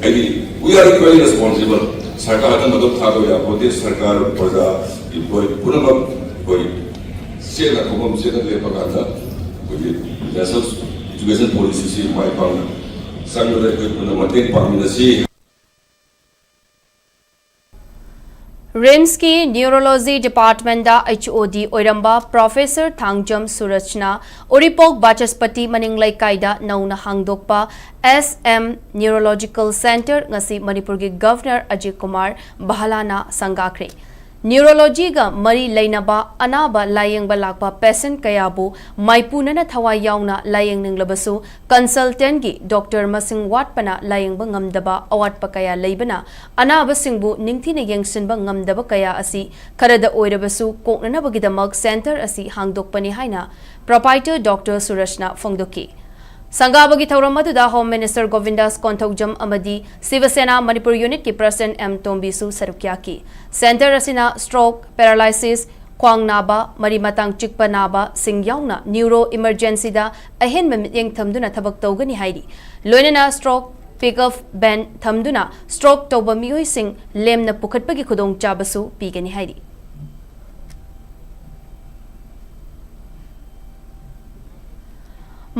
ꯍꯥꯏꯗꯤ, we are equally responsible꯫ ꯁꯔꯀꯥꯔꯗ ꯃꯇꯝ ꯊꯥꯗꯕ ꯌꯥꯄꯣꯠꯇꯦ꯫ ꯁꯔꯀꯥꯔ, ꯄ꯭ꯔꯖꯥ, employee ꯄꯨꯝꯅꯃꯛ ꯑꯩꯈꯣꯏ ꯆꯦꯠꯅ ꯈꯣꯡꯐꯝ ꯆꯦꯠꯅ ꯂꯦꯞꯄ ꯀꯥꯟꯗ ꯑꯩꯈꯣꯏꯒꯤ national education policyꯁꯤ ꯃꯥꯏ ꯄꯥꯛꯅ ꯆꯪꯕꯗ ꯑꯩꯈꯣꯏ ꯄꯨꯟꯅ ꯃꯇꯦꯡ ꯄꯥꯡꯃꯤꯟꯅꯁꯤ꯫ ꯔꯤꯝꯁꯀꯤ ꯅ꯭ꯌꯨꯔꯣꯂꯣꯖꯤ ꯗꯤꯄꯥꯔꯠꯃꯦꯟꯗ HOD ꯑꯣꯏꯔꯝꯕ ꯄ꯭ꯔꯣꯐꯦꯁꯔ ꯊꯥꯡꯖꯝ ꯁꯨꯔꯖꯅ ꯎꯔꯤꯄꯣꯛ ꯕꯥꯆꯁꯄꯇꯤ ꯃꯅꯤꯡ ꯂꯩꯀꯥꯏꯗ ꯅꯧꯅ ꯍꯥꯡꯗꯣꯛꯄ S M Neurological Center ꯉꯁꯤ ꯃꯅꯤꯄꯨꯔꯒꯤ ꯒꯚꯔꯅꯔ ꯑꯖꯤꯠ ꯀꯨꯃꯥꯔ ꯚꯥꯂꯥꯅ ꯁꯪꯒꯥꯈ꯭ꯔꯦ꯫ Neurology-ꯒ ꯃꯔꯤ ꯂꯩꯅꯕ ꯑꯅꯥꯕ ꯂꯥꯌꯦꯡꯕ ꯂꯥꯛꯄ patient ꯀꯌꯥꯕꯨ ꯃꯥꯏꯄꯨꯅꯅ ꯊꯋꯥꯏ ꯌꯥꯎꯅ ꯂꯥꯌꯦꯡꯅꯤꯡꯂꯕꯁꯨ consultant-ꯒꯤ doctor ꯃꯁꯤꯡ ꯋꯥꯠꯄꯅ ꯂꯥꯌꯦꯡꯕ ꯉꯝꯗꯕ ꯑꯋꯥꯠꯄ ꯀꯌꯥ ꯂꯩꯕꯅ ꯑꯅꯥꯕꯁꯤꯡꯕꯨ ꯅꯤꯡꯊꯤꯅ ꯌꯦꯡꯁꯤꯟꯕ ꯉꯝꯗꯕ ꯀꯌꯥ ꯑꯁꯤ ꯈꯔꯗ ꯑꯣꯏꯔꯕꯁꯨ ꯀꯣꯛꯅꯅꯕꯒꯤꯗꯃꯛ centre ꯑꯁꯤ ꯍꯥꯡꯗꯣꯛꯄꯅꯤ ꯍꯥꯏꯅ proprietor doctor ꯁꯨꯔꯖꯅ ꯐꯣꯡꯗꯣꯛꯈꯤ꯫ ꯁꯪꯒꯥꯕꯒꯤ ꯊꯧꯔꯝ ꯑꯗꯨꯗ Home Minister ꯒꯣꯕꯤꯟꯗꯥꯁ ꯀꯣꯟꯊꯧꯖꯝ ꯑꯃꯗꯤ ꯁꯤꯕ ꯁꯦꯅꯥ ꯃꯅꯤꯄꯨꯔ unit-ꯀꯤ president ꯑꯦꯝ ꯇꯣꯝꯕꯤꯁꯨ ꯁꯔꯨꯛ ꯌꯥꯈꯤ꯫ Centre ꯑꯁꯤꯅ stroke, paralysis, ꯈ꯭ꯋꯥꯡ ꯅꯥꯕ, ꯃꯔꯤ ꯃꯇꯥꯡ ꯆꯤꯛꯄ ꯅꯥꯕꯁꯤꯡ ꯌꯥꯎꯅ neuro emergency-ꯗ ꯑꯍꯦꯟꯕ ꯃꯤꯠꯌꯦꯡ ꯊꯝꯗꯨꯅ ꯊꯕꯛ ꯇꯧꯒꯅꯤ ꯍꯥꯏꯔꯤ꯫ ꯂꯣꯏꯅꯅ stroke, pickup van ꯊꯝꯗꯨꯅ stroke ꯇꯧꯕ ꯃꯤꯑꯣꯏꯁꯤꯡ ꯂꯦꯝꯅ ꯄꯨꯈꯠꯄꯒꯤ ꯈꯨꯗꯣꯡꯆꯥꯕꯁꯨ ꯄꯤꯒꯅꯤ ꯍꯥꯏꯔꯤ꯫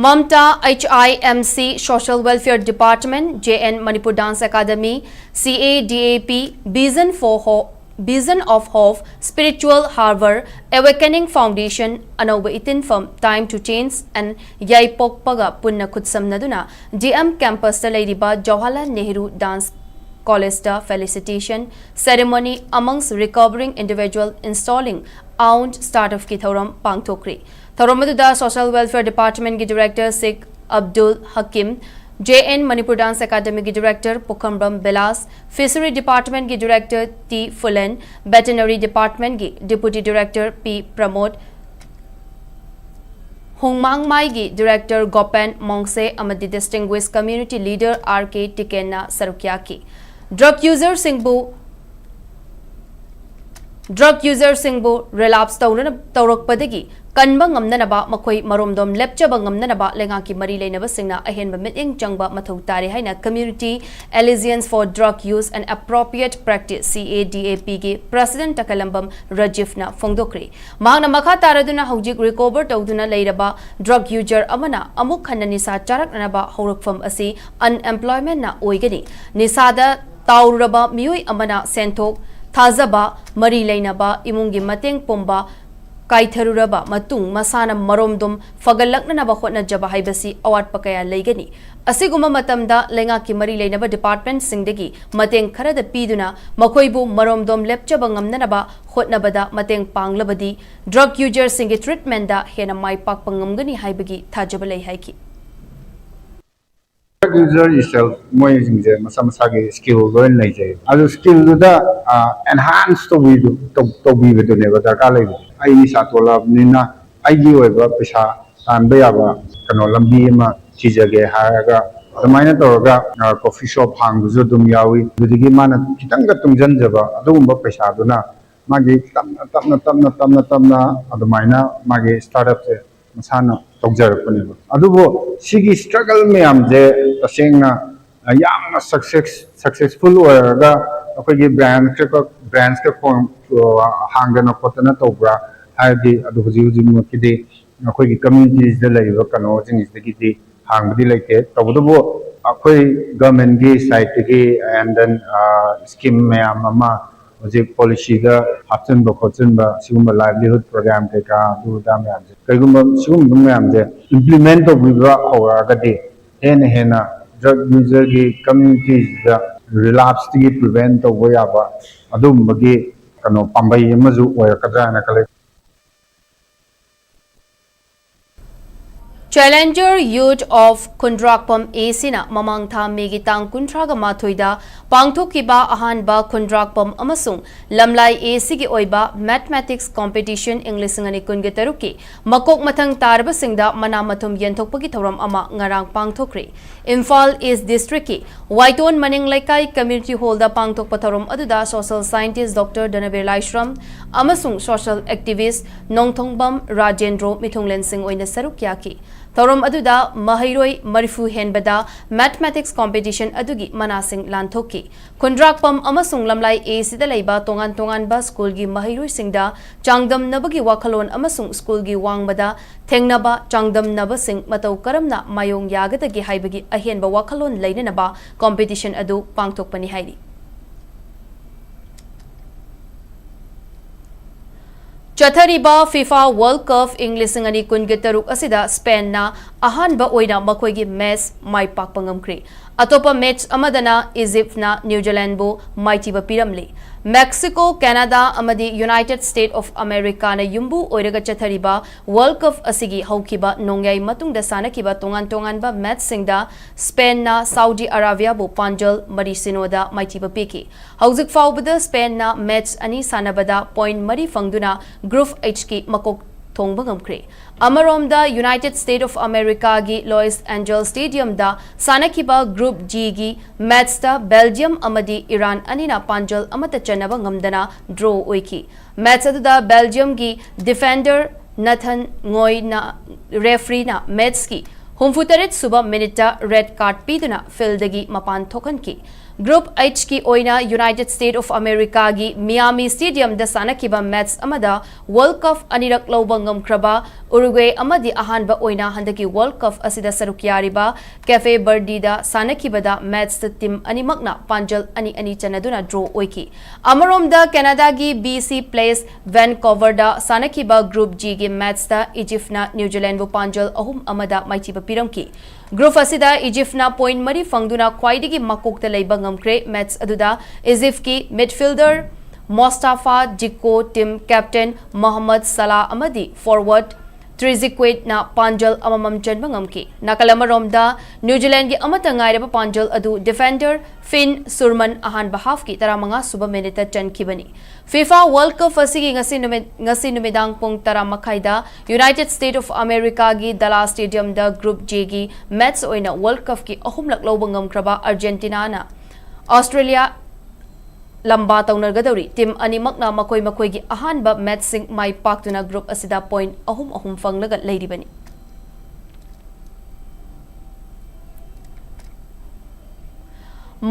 Mamta H I M C Social Welfare Department, J N Manipur Dance Academy, C A D A P, Vision for Ho-, Vision of Hope, Spiritual Harbour, Awakening Foundation, ꯑꯅꯧꯕ ꯏꯇꯤꯟꯐꯝ, Time to Change and ꯌꯥꯏꯄꯣꯛꯄꯒ ꯄꯨꯟꯅ ꯈꯨꯠꯁꯝꯅꯗꯨꯅ D M campus-ꯇ ꯂꯩꯔꯤꯕ Jawaharlal Nehru Dance College-ꯇ felicitation ceremony amongst recovering individual installing own startup-ꯀꯤ ꯊꯧꯔꯝ ꯄꯥꯡꯊꯣꯛꯈ꯭ꯔꯤ꯫ ꯊꯧꯔꯝ ꯑꯗꯨꯗ Social Welfare Department-ꯀꯤ Director Sheikh Abdul Hakim, J N Manipur Dance Academy-ꯒꯤ Director ꯄꯨꯈꯝꯕꯝ ꯕꯤꯂꯥꯁ, Fishery Department-ꯀꯤ Director ꯇꯤ ꯐꯨꯂꯦꯟ, Veterinary Department-ꯀꯤ Deputy Director ꯄꯤ ꯄ꯭ꯔꯃꯣꯗ, ꯍꯣꯡꯃꯥꯡꯃꯥꯏꯒꯤ Director ꯒꯣꯄꯦꯟ ꯃꯣꯡꯁꯦ ꯑꯃꯗꯤ Distinguished Community Leader R K ꯇꯤꯀꯦꯟꯅ ꯁꯔꯨꯛ ꯌꯥꯈꯤ꯫ Drug user-ꯁꯤꯡꯕꯨ, drug user-ꯁꯤꯡꯕꯨ relapse ꯇꯧꯅꯅ-, ꯇꯧꯔꯛꯄꯗꯒꯤ ꯀꯟꯕ ꯉꯝꯅꯅꯕ ꯃꯈꯣꯏ ꯃꯔꯣꯝꯗꯣꯝ ꯂꯦꯞꯆꯕ ꯉꯝꯅꯅꯕ ꯂꯩꯉꯥꯛꯀꯤ ꯃꯔꯤ ꯂꯩꯅꯕꯁꯤꯡꯅ ꯑꯍꯦꯟꯕ ꯃꯤꯠꯌꯦꯡ ꯆꯪꯕ ꯃꯊꯧ ꯇꯥꯔꯤ ꯍꯥꯏꯅ Community Alliance for Drug Use and Appropriate Practice, C A D A P-ꯒꯤ President ꯇꯀꯂꯝꯕꯝ ꯔꯥꯖꯤꯐꯅ ꯐꯣꯡꯗꯣꯛꯈ꯭ꯔꯤ꯫ ꯃꯍꯥꯛꯅ ꯃꯈꯥ ꯇꯥꯔꯗꯨꯅ ꯍꯧꯖꯤꯛ recover ꯇꯧꯗꯨꯅ ꯂꯩꯔꯕ drug user ꯑꯃꯅ ꯑꯃꯨꯛ ꯍꯟꯅ ꯅꯤꯁꯥ ꯆꯥꯔꯛꯅꯅꯕ ꯍꯧꯔꯛꯐꯝ ꯑꯁꯤ unemployment-ꯅ ꯑꯣꯏꯒꯅꯤ꯫ ꯅꯤꯁꯥꯗ ꯇꯥꯎꯔꯨꯔꯕ ꯃꯤꯑꯣꯏ ꯑꯃꯅ ꯁꯦꯟꯊꯣꯛ, ꯊꯥꯖꯕ, ꯃꯔꯤ ꯂꯩꯅꯕ, ꯏꯃꯨꯡꯒꯤ ꯃꯇꯦꯡ ꯄꯨꯝꯕ ꯀꯥꯏꯊꯔꯨꯔꯕ ꯃꯇꯨꯡ ꯃꯁꯥꯅ ꯃꯔꯣꯝꯗꯣꯝ ꯐꯒꯠꯂꯛꯅꯅꯕ ꯍꯣꯠꯅꯖꯕ ꯍꯥꯏꯕꯁꯤ ꯑꯋꯥꯠꯄ ꯀꯌꯥ ꯂꯩꯒꯅꯤ꯫ ꯑꯁꯤꯒꯨꯝꯕ ꯃꯇꯝꯗ ꯂꯩꯉꯥꯛꯀꯤ ꯃꯔꯤ ꯂꯩꯅꯕ department ꯁꯤꯡꯗꯒꯤ ꯃꯇꯦꯡ ꯈꯔꯗ ꯄꯤꯗꯨꯅ ꯃꯈꯣꯏꯕꯨ ꯃꯔꯣꯝꯗꯣꯝ ꯂꯦꯞꯆꯕ ꯉꯝꯅꯅꯕ ꯍꯣꯠꯅꯕꯗ ꯃꯇꯦꯡ ꯄꯥꯡꯂꯕꯗꯤ drug user ꯁꯤꯡꯒꯤ treatment ꯗ ꯍꯦꯟꯅ ꯃꯥꯏ ꯄꯥꯛꯄ ꯉꯝꯒꯅꯤ ꯍꯥꯏꯕꯒꯤ ꯊꯥꯖꯕ ꯂꯩ ꯍꯥꯏꯈꯤ꯫ Drug user itself ꯃꯣꯏꯁꯤꯡꯁꯦ ꯃꯁꯥ ꯃꯁꯥꯒꯤ skill ꯂꯣꯏꯅ ꯂꯩꯖꯩ꯫ ꯑꯗꯨ skill ꯗꯨꯗ enhance ꯇꯧꯕꯤꯕꯗꯨꯅꯦꯕ ꯗꯔꯀꯥꯔ ꯂꯩꯕꯁꯦ꯫ ꯑꯩ ꯅꯤꯁꯥ ꯇꯣꯂꯛꯑꯕꯅꯤꯅ ꯑꯩꯒꯤ ꯑꯣꯏꯕ ꯄꯩꯁꯥ ꯇꯥꯟꯕ ꯌꯥꯕ ꯀꯩꯅꯣ ꯂꯝꯕꯤ ꯑꯃ ꯊꯤꯖꯒꯦ ꯍꯥꯏꯔꯒ ꯑꯗꯨꯃꯥꯏꯅ ꯇꯧꯔꯒ coffee shop ꯍꯥꯡꯕꯁꯨ ꯑꯗꯨꯝ ꯌꯥꯎꯏ꯫ ꯑꯗꯨꯗꯒꯤ ꯃꯥꯅ ꯈꯤꯇꯪꯒ ꯇꯨꯡꯁꯤꯟꯖꯕ ꯑꯗꯨꯒꯨꯝꯕ ꯄꯩꯁꯥꯗꯨꯅ ꯃꯥꯒꯤ ꯇꯞꯅ ꯇꯞꯅ ꯇꯞꯅ ꯇꯞꯅ ꯇꯞꯅ ꯑꯗꯨꯃꯥꯏꯅ ꯃꯥꯒꯤ startup ꯁꯦ ꯃꯁꯥꯅ ꯇꯧꯖꯔꯛꯄꯅꯦꯕ꯫ ꯑꯗꯨꯕꯨ ꯁꯤꯒꯤ struggle ꯃꯌꯥꯝꯁꯦ ꯇꯁꯦꯡꯅ ꯌꯥꯝꯅ success successful ꯑꯣꯏꯔꯒ ꯑꯩꯈꯣꯏꯒꯤ branch branch ꯀ ꯍꯥꯡꯗꯅ ꯈꯣꯠꯇꯅ ꯇꯧꯕ꯭ꯔꯥ ꯍꯥꯏꯔꯗꯤ ꯑꯗꯨ ꯍꯧꯖꯤꯛ ꯍꯧꯖꯤꯛꯃꯛꯀꯤꯗꯤ ꯑꯩꯈꯣꯏꯒꯤ community ꯁꯤꯗ ꯂꯩꯔꯤꯕ ꯀꯩꯅꯣꯁꯤꯡꯁꯤꯗꯒꯤꯗꯤ ꯍꯥꯡꯕꯗꯤ ꯂꯩꯇꯦ꯫ ꯇꯧꯕꯇꯕꯨ ꯑꯩꯈꯣꯏ government ꯀꯤ side ꯇꯒꯤ and then scheme ꯃꯌꯥꯝ ꯑꯃ ꯍꯧꯖꯤꯛ policy ꯗ ꯍꯥꯞꯆꯤꯟꯕ ꯈꯣꯠꯆꯤꯟꯕ ꯁꯤꯒꯨꯝꯕ livelihood program ꯀꯩꯀꯥ ꯑꯗꯨ ꯑꯗꯥ ꯃꯌꯥꯝꯁꯦ ꯀꯩꯒꯨꯝꯕ ꯁꯤꯒꯨꯝꯕ ꯃꯌꯥꯝꯁꯦ implement ꯇꯧꯕꯤꯕ ꯍꯧꯔꯛꯑꯒꯗꯤ ꯍꯦꯟꯅ ꯍꯦꯟꯅ drug user ꯒꯤ community ꯁꯤꯗ relapse ꯇꯒꯤ prevent ꯇꯧꯕ ꯌꯥꯕ ꯑꯗꯨꯒꯨꯝꯕꯒꯤ ꯀꯩꯅꯣ ꯄꯥꯝꯕꯩ ꯑꯃꯁꯨ ꯑꯣꯏꯔꯛꯀꯗ꯭ꯔꯥ ꯍꯥꯏꯅ ꯈꯜꯂꯤ꯫ Challenger Youth of Khundrakpam A C ꯅ ꯃꯃꯥꯡ ꯊꯥ ꯃꯦꯒꯤ ꯇꯥꯡ ꯀꯨꯟꯊ꯭ꯔꯥꯒ ꯃꯥꯊꯣꯏꯗ ꯄꯥꯡꯊꯣꯛꯈꯤꯕ ꯑꯍꯥꯟꯕ ꯈꯨꯟꯗ꯭ꯔꯥꯛꯄꯝ ꯑꯃꯁꯨꯡ ꯂꯝꯂꯥꯏ A C ꯒꯤ ꯑꯣꯏꯕ Mathematics Competition ꯏꯪ ꯂꯤꯁꯤꯡ ꯑꯅꯤ ꯀꯨꯟꯒ ꯇꯔꯨꯛꯀꯤ ꯃꯀꯣꯛ ꯃꯊꯪ ꯇꯥꯔꯕꯁꯤꯡꯗ ꯃꯅꯥ ꯃꯊꯨꯝ ꯌꯦꯟꯊꯣꯛꯄꯒꯤ ꯊꯧꯔꯝ ꯑꯃ ꯉꯔꯥꯡ ꯄꯥꯡꯊꯣꯛꯈ꯭ꯔꯦ꯫ ꯏꯝꯐꯥꯜ East District ꯀꯤ ꯋꯥꯏꯇꯣꯟ ꯃꯅꯤꯡ ꯂꯩꯀꯥꯏ Community Hall ꯗ ꯄꯥꯡꯊꯣꯛꯄ ꯊꯧꯔꯝ ꯑꯗꯨꯗ social scientist Doctor ꯙꯅꯕꯤꯔ ꯂꯥꯏꯁ꯭ꯔꯝ ꯑꯃꯁꯨꯡ social activist ꯅꯣꯡꯊꯣꯡꯕꯝ ꯔꯥꯖꯦꯟꯗ꯭ꯔꯣ ꯃꯤꯊꯨꯡꯂꯦꯟꯁꯤꯡ ꯑꯣꯏꯅ ꯁꯔꯨꯛ ꯌꯥꯈꯤ꯫ ꯊꯧꯔꯝ ꯑꯗꯨꯗ ꯃꯍꯩꯔꯣꯏ ꯃꯔꯤꯐꯨ ꯍꯦꯟꯕꯗ Mathematics Competition ꯑꯗꯨꯒꯤ ꯃꯅꯥꯁꯤꯡ ꯂꯥꯟꯊꯣꯛꯈꯤ꯫ ꯈꯨꯟꯗ꯭ꯔꯥꯛꯄꯝ ꯑꯃꯁꯨꯡ ꯂꯝꯂꯥꯏ A C ꯗ ꯂꯩꯕ ꯇꯣꯉꯥꯟ ꯇꯣꯉꯥꯟꯕ school ꯒꯤ ꯃꯍꯩꯔꯣꯏꯁꯤꯡꯗ ꯆꯥꯡꯗꯝꯅꯕꯒꯤ ꯋꯥꯈꯜꯂꯣꯟ ꯑꯃꯁꯨꯡ school ꯒꯤ ꯋꯥꯡꯃꯗ ꯊꯦꯡꯅꯕ ꯆꯥꯡꯗꯝꯅꯕꯁꯤꯡ ꯃꯇꯧ ꯀꯔꯝꯅ ꯃꯥꯌꯣꯡ ꯌꯥꯒꯗꯒꯦ ꯍꯥꯏꯕꯒꯤ ꯑꯍꯦꯟꯕ ꯋꯥꯈꯜꯂꯣꯟ ꯂꯩꯅꯅꯕ competition ꯑꯗꯨ ꯄꯥꯡꯊꯣꯛꯄꯅꯤ ꯍꯥꯏꯔꯤ꯫ ꯆꯠꯊꯔꯤꯕ FIFA World Cup ꯏꯪ ꯂꯤꯁꯤꯡ ꯑꯅꯤ ꯀꯨꯟꯒ ꯇꯔꯨꯛ ꯑꯁꯤꯗ ꯁ꯭ꯄꯦꯟꯅ ꯑꯍꯥꯟꯕ ꯑꯣꯏꯅ ꯃꯈꯣꯏꯒꯤ ꯃꯦꯆ ꯃꯥꯏ ꯄꯥꯛꯄ ꯉꯝꯈ꯭ꯔꯦ꯫ ꯑꯇꯣꯞꯄ ꯃꯦꯆ ꯑꯃꯗꯅ ꯏꯖꯤꯞꯅ ꯅ꯭ꯌꯨꯖꯤꯂꯦꯟꯕꯨ ꯃꯥꯏꯊꯤꯕ ꯄꯤꯔꯝꯂꯤ꯫ ꯃꯦꯛꯁꯤꯀꯣ, ꯀꯦꯅꯥꯗꯥ ꯑꯃꯗꯤ ꯌꯨꯅꯥꯏꯇꯦꯗ ꯁ꯭ꯇꯦꯠ ꯑꯣꯐ ꯑꯃꯦꯔꯤꯀꯥꯅ ꯌꯨꯝꯕꯨ ꯑꯣꯏꯔꯒ ꯆꯠꯊꯔꯤꯕ ꯋꯥꯔꯜꯗ ꯀꯞ ꯑꯁꯤꯒꯤ ꯍꯧꯈꯤꯕ ꯅꯣꯡꯌꯥꯏ ꯃꯇꯨꯡꯗ ꯁꯥꯟꯅꯈꯤꯕ ꯇꯣꯉꯥꯟ ꯇꯣꯉꯥꯟꯕ ꯃꯦꯆꯁꯤꯡꯗ ꯁ꯭ꯄꯦꯟꯅ ꯁꯥꯎꯗꯤ ꯑꯔꯥꯕꯤꯌꯥꯕꯨ ꯄꯥꯟꯖꯜ ꯃꯔꯤ ꯁꯤꯅꯣꯗ ꯃꯥꯏꯊꯤꯕ ꯄꯤꯈꯤ꯫ ꯍꯧꯖꯤꯛ ꯐꯥꯎꯕꯗ ꯁ꯭ꯄꯦꯟꯅ ꯃꯦꯆ ꯑꯅꯤ ꯁꯥꯟꯅꯕꯗ ꯄꯣꯏꯟꯠ ꯃꯔꯤ ꯐꯪꯗꯨꯅ ꯒ꯭ꯔꯨꯞ ꯑꯩꯆꯀꯤ ꯃꯀꯣꯛ ꯊꯣꯡꯕ ꯉꯝꯈ꯭ꯔꯦ꯫ ꯑꯃꯔꯣꯝꯗ, ꯌꯨꯅꯥꯏꯇꯦꯗ ꯁ꯭ꯇꯦꯠ ꯑꯣꯐ ꯑꯃꯦꯔꯤꯀꯥꯒꯤ ꯂꯣꯏꯁ ꯑꯦꯟꯖꯦꯜ ꯁ꯭ꯇꯦꯗꯤꯌꯝꯗ ꯁꯥꯟꯅꯈꯤꯕ ꯒ꯭ꯔꯨꯞ ꯖꯤꯒꯤ ꯃꯦꯆꯇ ꯕꯦꯜꯖꯤꯌꯝ ꯑꯃꯗꯤ ꯏꯔꯥꯟ ꯑꯅꯤꯅ ꯄꯥꯟꯖꯜ ꯑꯃꯠꯇ ꯆꯟꯅꯕ ꯉꯝꯗꯅ ꯗ꯭ꯔꯣ ꯑꯣꯏꯈꯤ꯫ ꯃꯦꯆ ꯑꯗꯨꯗ ꯕꯦꯜꯖꯤꯌꯝꯒꯤ ꯗꯤꯐꯦꯟꯗꯔ ꯅꯊꯟ ꯉꯣꯏꯅ ꯔꯦꯐ꯭ꯔꯤꯅ ꯃꯦꯆꯀꯤ ꯍꯨꯝꯐꯨꯇꯔꯦꯠ ꯁꯨꯕ ꯃꯤꯅꯤꯠꯇ ꯔꯦꯗ ꯀꯥꯔꯗ ꯄꯤꯗꯨꯅ ꯐꯤꯜꯗꯒꯤ ꯃꯄꯥꯟ ꯊꯣꯛꯍꯟꯈꯤ꯫ ꯒ꯭ꯔꯨꯞ ꯑꯩꯆꯀꯤ ꯑꯣꯏꯅ ꯌꯨꯅꯥꯏꯇꯦꯗ ꯁ꯭ꯇꯦꯠ ꯑꯣꯐ ꯑꯃꯦꯔꯤꯀꯥꯒꯤ ꯃꯤꯌꯥꯃꯤ ꯁ꯭ꯇꯦꯗꯤꯌꯝꯗ ꯁꯥꯟꯅꯈꯤꯕ ꯃꯦꯆ ꯑꯃꯗ ꯋꯥꯔꯜꯗ ꯀꯞ ꯑꯅꯤꯔꯛ ꯂꯧꯕ ꯉꯝꯈ꯭ꯔꯕ ꯎꯔꯨꯒ꯭ꯋꯦ ꯑꯃꯗꯤ ꯑꯍꯥꯟꯕ ꯑꯣꯏꯅ ꯍꯟꯗꯛꯀꯤ ꯋꯥꯔꯜꯗ ꯀꯞ ꯑꯁꯤꯗ ꯁꯔꯨꯛ ꯌꯥꯔꯤꯕ ꯀꯦꯐꯦ ꯕꯔꯗꯤꯗ ꯁꯥꯟꯅꯈꯤꯕꯗ ꯃꯦꯆꯇ ꯇꯤꯝ ꯑꯅꯤꯃꯛꯅ ꯄꯥꯟꯖꯜ ꯑꯅꯤ ꯑꯅꯤ ꯆꯟꯅꯗꯨꯅ ꯗ꯭ꯔꯣ ꯑꯣꯏꯈꯤ꯫ ꯑꯃꯔꯣꯝꯗ, ꯀꯦꯅꯥꯗꯥꯒꯤ ꯕꯤ ꯁꯤ ꯄ꯭ꯂꯦꯁ ꯚꯦꯟꯀꯣꯚꯔꯗ ꯁꯥꯟꯅꯈꯤꯕ ꯒ꯭ꯔꯨꯞ ꯖꯤꯒꯤ ꯃꯦꯆꯇ ꯏꯖꯤꯞꯅ ꯅ꯭ꯌꯨꯖꯤꯂꯦꯟꯕꯨ ꯄꯥꯟꯖꯜ ꯑꯍꯨꯝ ꯑꯃꯗ ꯃꯥꯏꯊꯤꯕ ꯄꯤꯔꯝꯈꯤ꯫ ꯒ꯭ꯔꯨꯞ ꯑꯁꯤꯗ ꯏꯖꯤꯞꯅ ꯄꯣꯏꯟꯠ ꯃꯔꯤ ꯐꯪꯗꯨꯅ ꯈ꯭ꯋꯥꯏꯗꯒꯤ ꯃꯀꯣꯛꯇ ꯂꯩꯕ ꯉꯝꯈ꯭ꯔꯦ꯫ ꯃꯦꯆ ꯑꯗꯨꯗ ꯏꯖꯤꯞꯀꯤ ꯃꯤꯗꯐꯤꯜꯗꯔ ꯃꯣꯁꯇꯥꯐꯥ ꯖꯤꯀꯣ, ꯇꯤꯝ ꯀꯦꯞꯇꯦꯟ ꯃꯣꯍꯝꯃꯗ ꯁꯂꯥ ꯑꯃꯗꯤ ꯐꯣꯔꯋꯥꯔꯗ ꯇ꯭ꯔꯤꯖꯤꯀ꯭ꯋꯦꯠꯅ ꯄꯥꯟꯖꯜ ꯑꯃꯃꯝ ꯆꯟꯕ ꯉꯝꯈꯤ꯫ ꯅꯥꯀꯜ ꯑꯃꯔꯣꯝꯗ, ꯅ꯭ꯌꯨꯖꯤꯂꯦꯟꯒꯤ ꯑꯃꯠꯇ ꯉꯥꯏꯔꯕ ꯄꯥꯟꯖꯜ ꯑꯗꯨ ꯗꯤꯐꯦꯟꯗꯔ ꯐꯤꯟ ꯁꯨꯔꯃꯟ ꯑꯍꯥꯟꯕ ꯍꯥꯐꯀꯤ ꯇꯔꯥꯃꯉꯥ ꯁꯨꯕ ꯃꯤꯅꯤꯠꯇ ꯆꯟꯈꯤꯕꯅꯤ꯫ FIFA ꯋꯥꯔꯜꯗ ꯀꯞ ꯑꯁꯤꯒꯤ ꯉꯁꯤ ꯅꯨꯃꯤꯠ, ꯉꯁꯤ ꯅꯨꯃꯤꯗꯥꯡ ꯄꯨꯡ ꯇꯔꯥ ꯃꯈꯥꯏꯗ ꯌꯨꯅꯥꯏꯇꯦꯗ ꯁ꯭ꯇꯦꯠ ꯑꯣꯐ ꯑꯃꯦꯔꯤꯀꯥꯒꯤ ꯗꯂꯥꯁ ꯁ꯭ꯇꯦꯗꯤꯌꯝꯗ ꯒ꯭ꯔꯨꯞ ꯖꯦꯒꯤ ꯃꯦꯆ ꯑꯣꯏꯅ ꯋꯥꯔꯜꯗ ꯀꯞꯀꯤ ꯑꯍꯨꯝꯂꯛ ꯂꯧꯕ ꯉꯝꯈ꯭ꯔꯕ ꯑꯥꯔꯖꯦꯟꯇꯤꯅꯥꯅ ꯑꯣꯁꯇ꯭ꯔꯦꯂꯤꯌꯥ ꯂꯝꯕꯥ ꯇꯧꯅꯒꯗꯧꯔꯤ꯫ ꯇꯤꯝ ꯑꯅꯤꯃꯛꯅ ꯃꯈꯣꯏ ꯃꯈꯣꯏꯒꯤ ꯑꯍꯥꯟꯕ ꯃꯦꯆꯁꯤꯡ ꯃꯥꯏ ꯄꯥꯛꯇꯨꯅ ꯒ꯭ꯔꯨꯞ ꯑꯁꯤꯗ ꯄꯣꯏꯟꯠ ꯑꯍꯨꯝ ꯑꯍꯨꯝ ꯐꯪꯂꯒ ꯂꯩꯔꯤꯕꯅꯤ꯫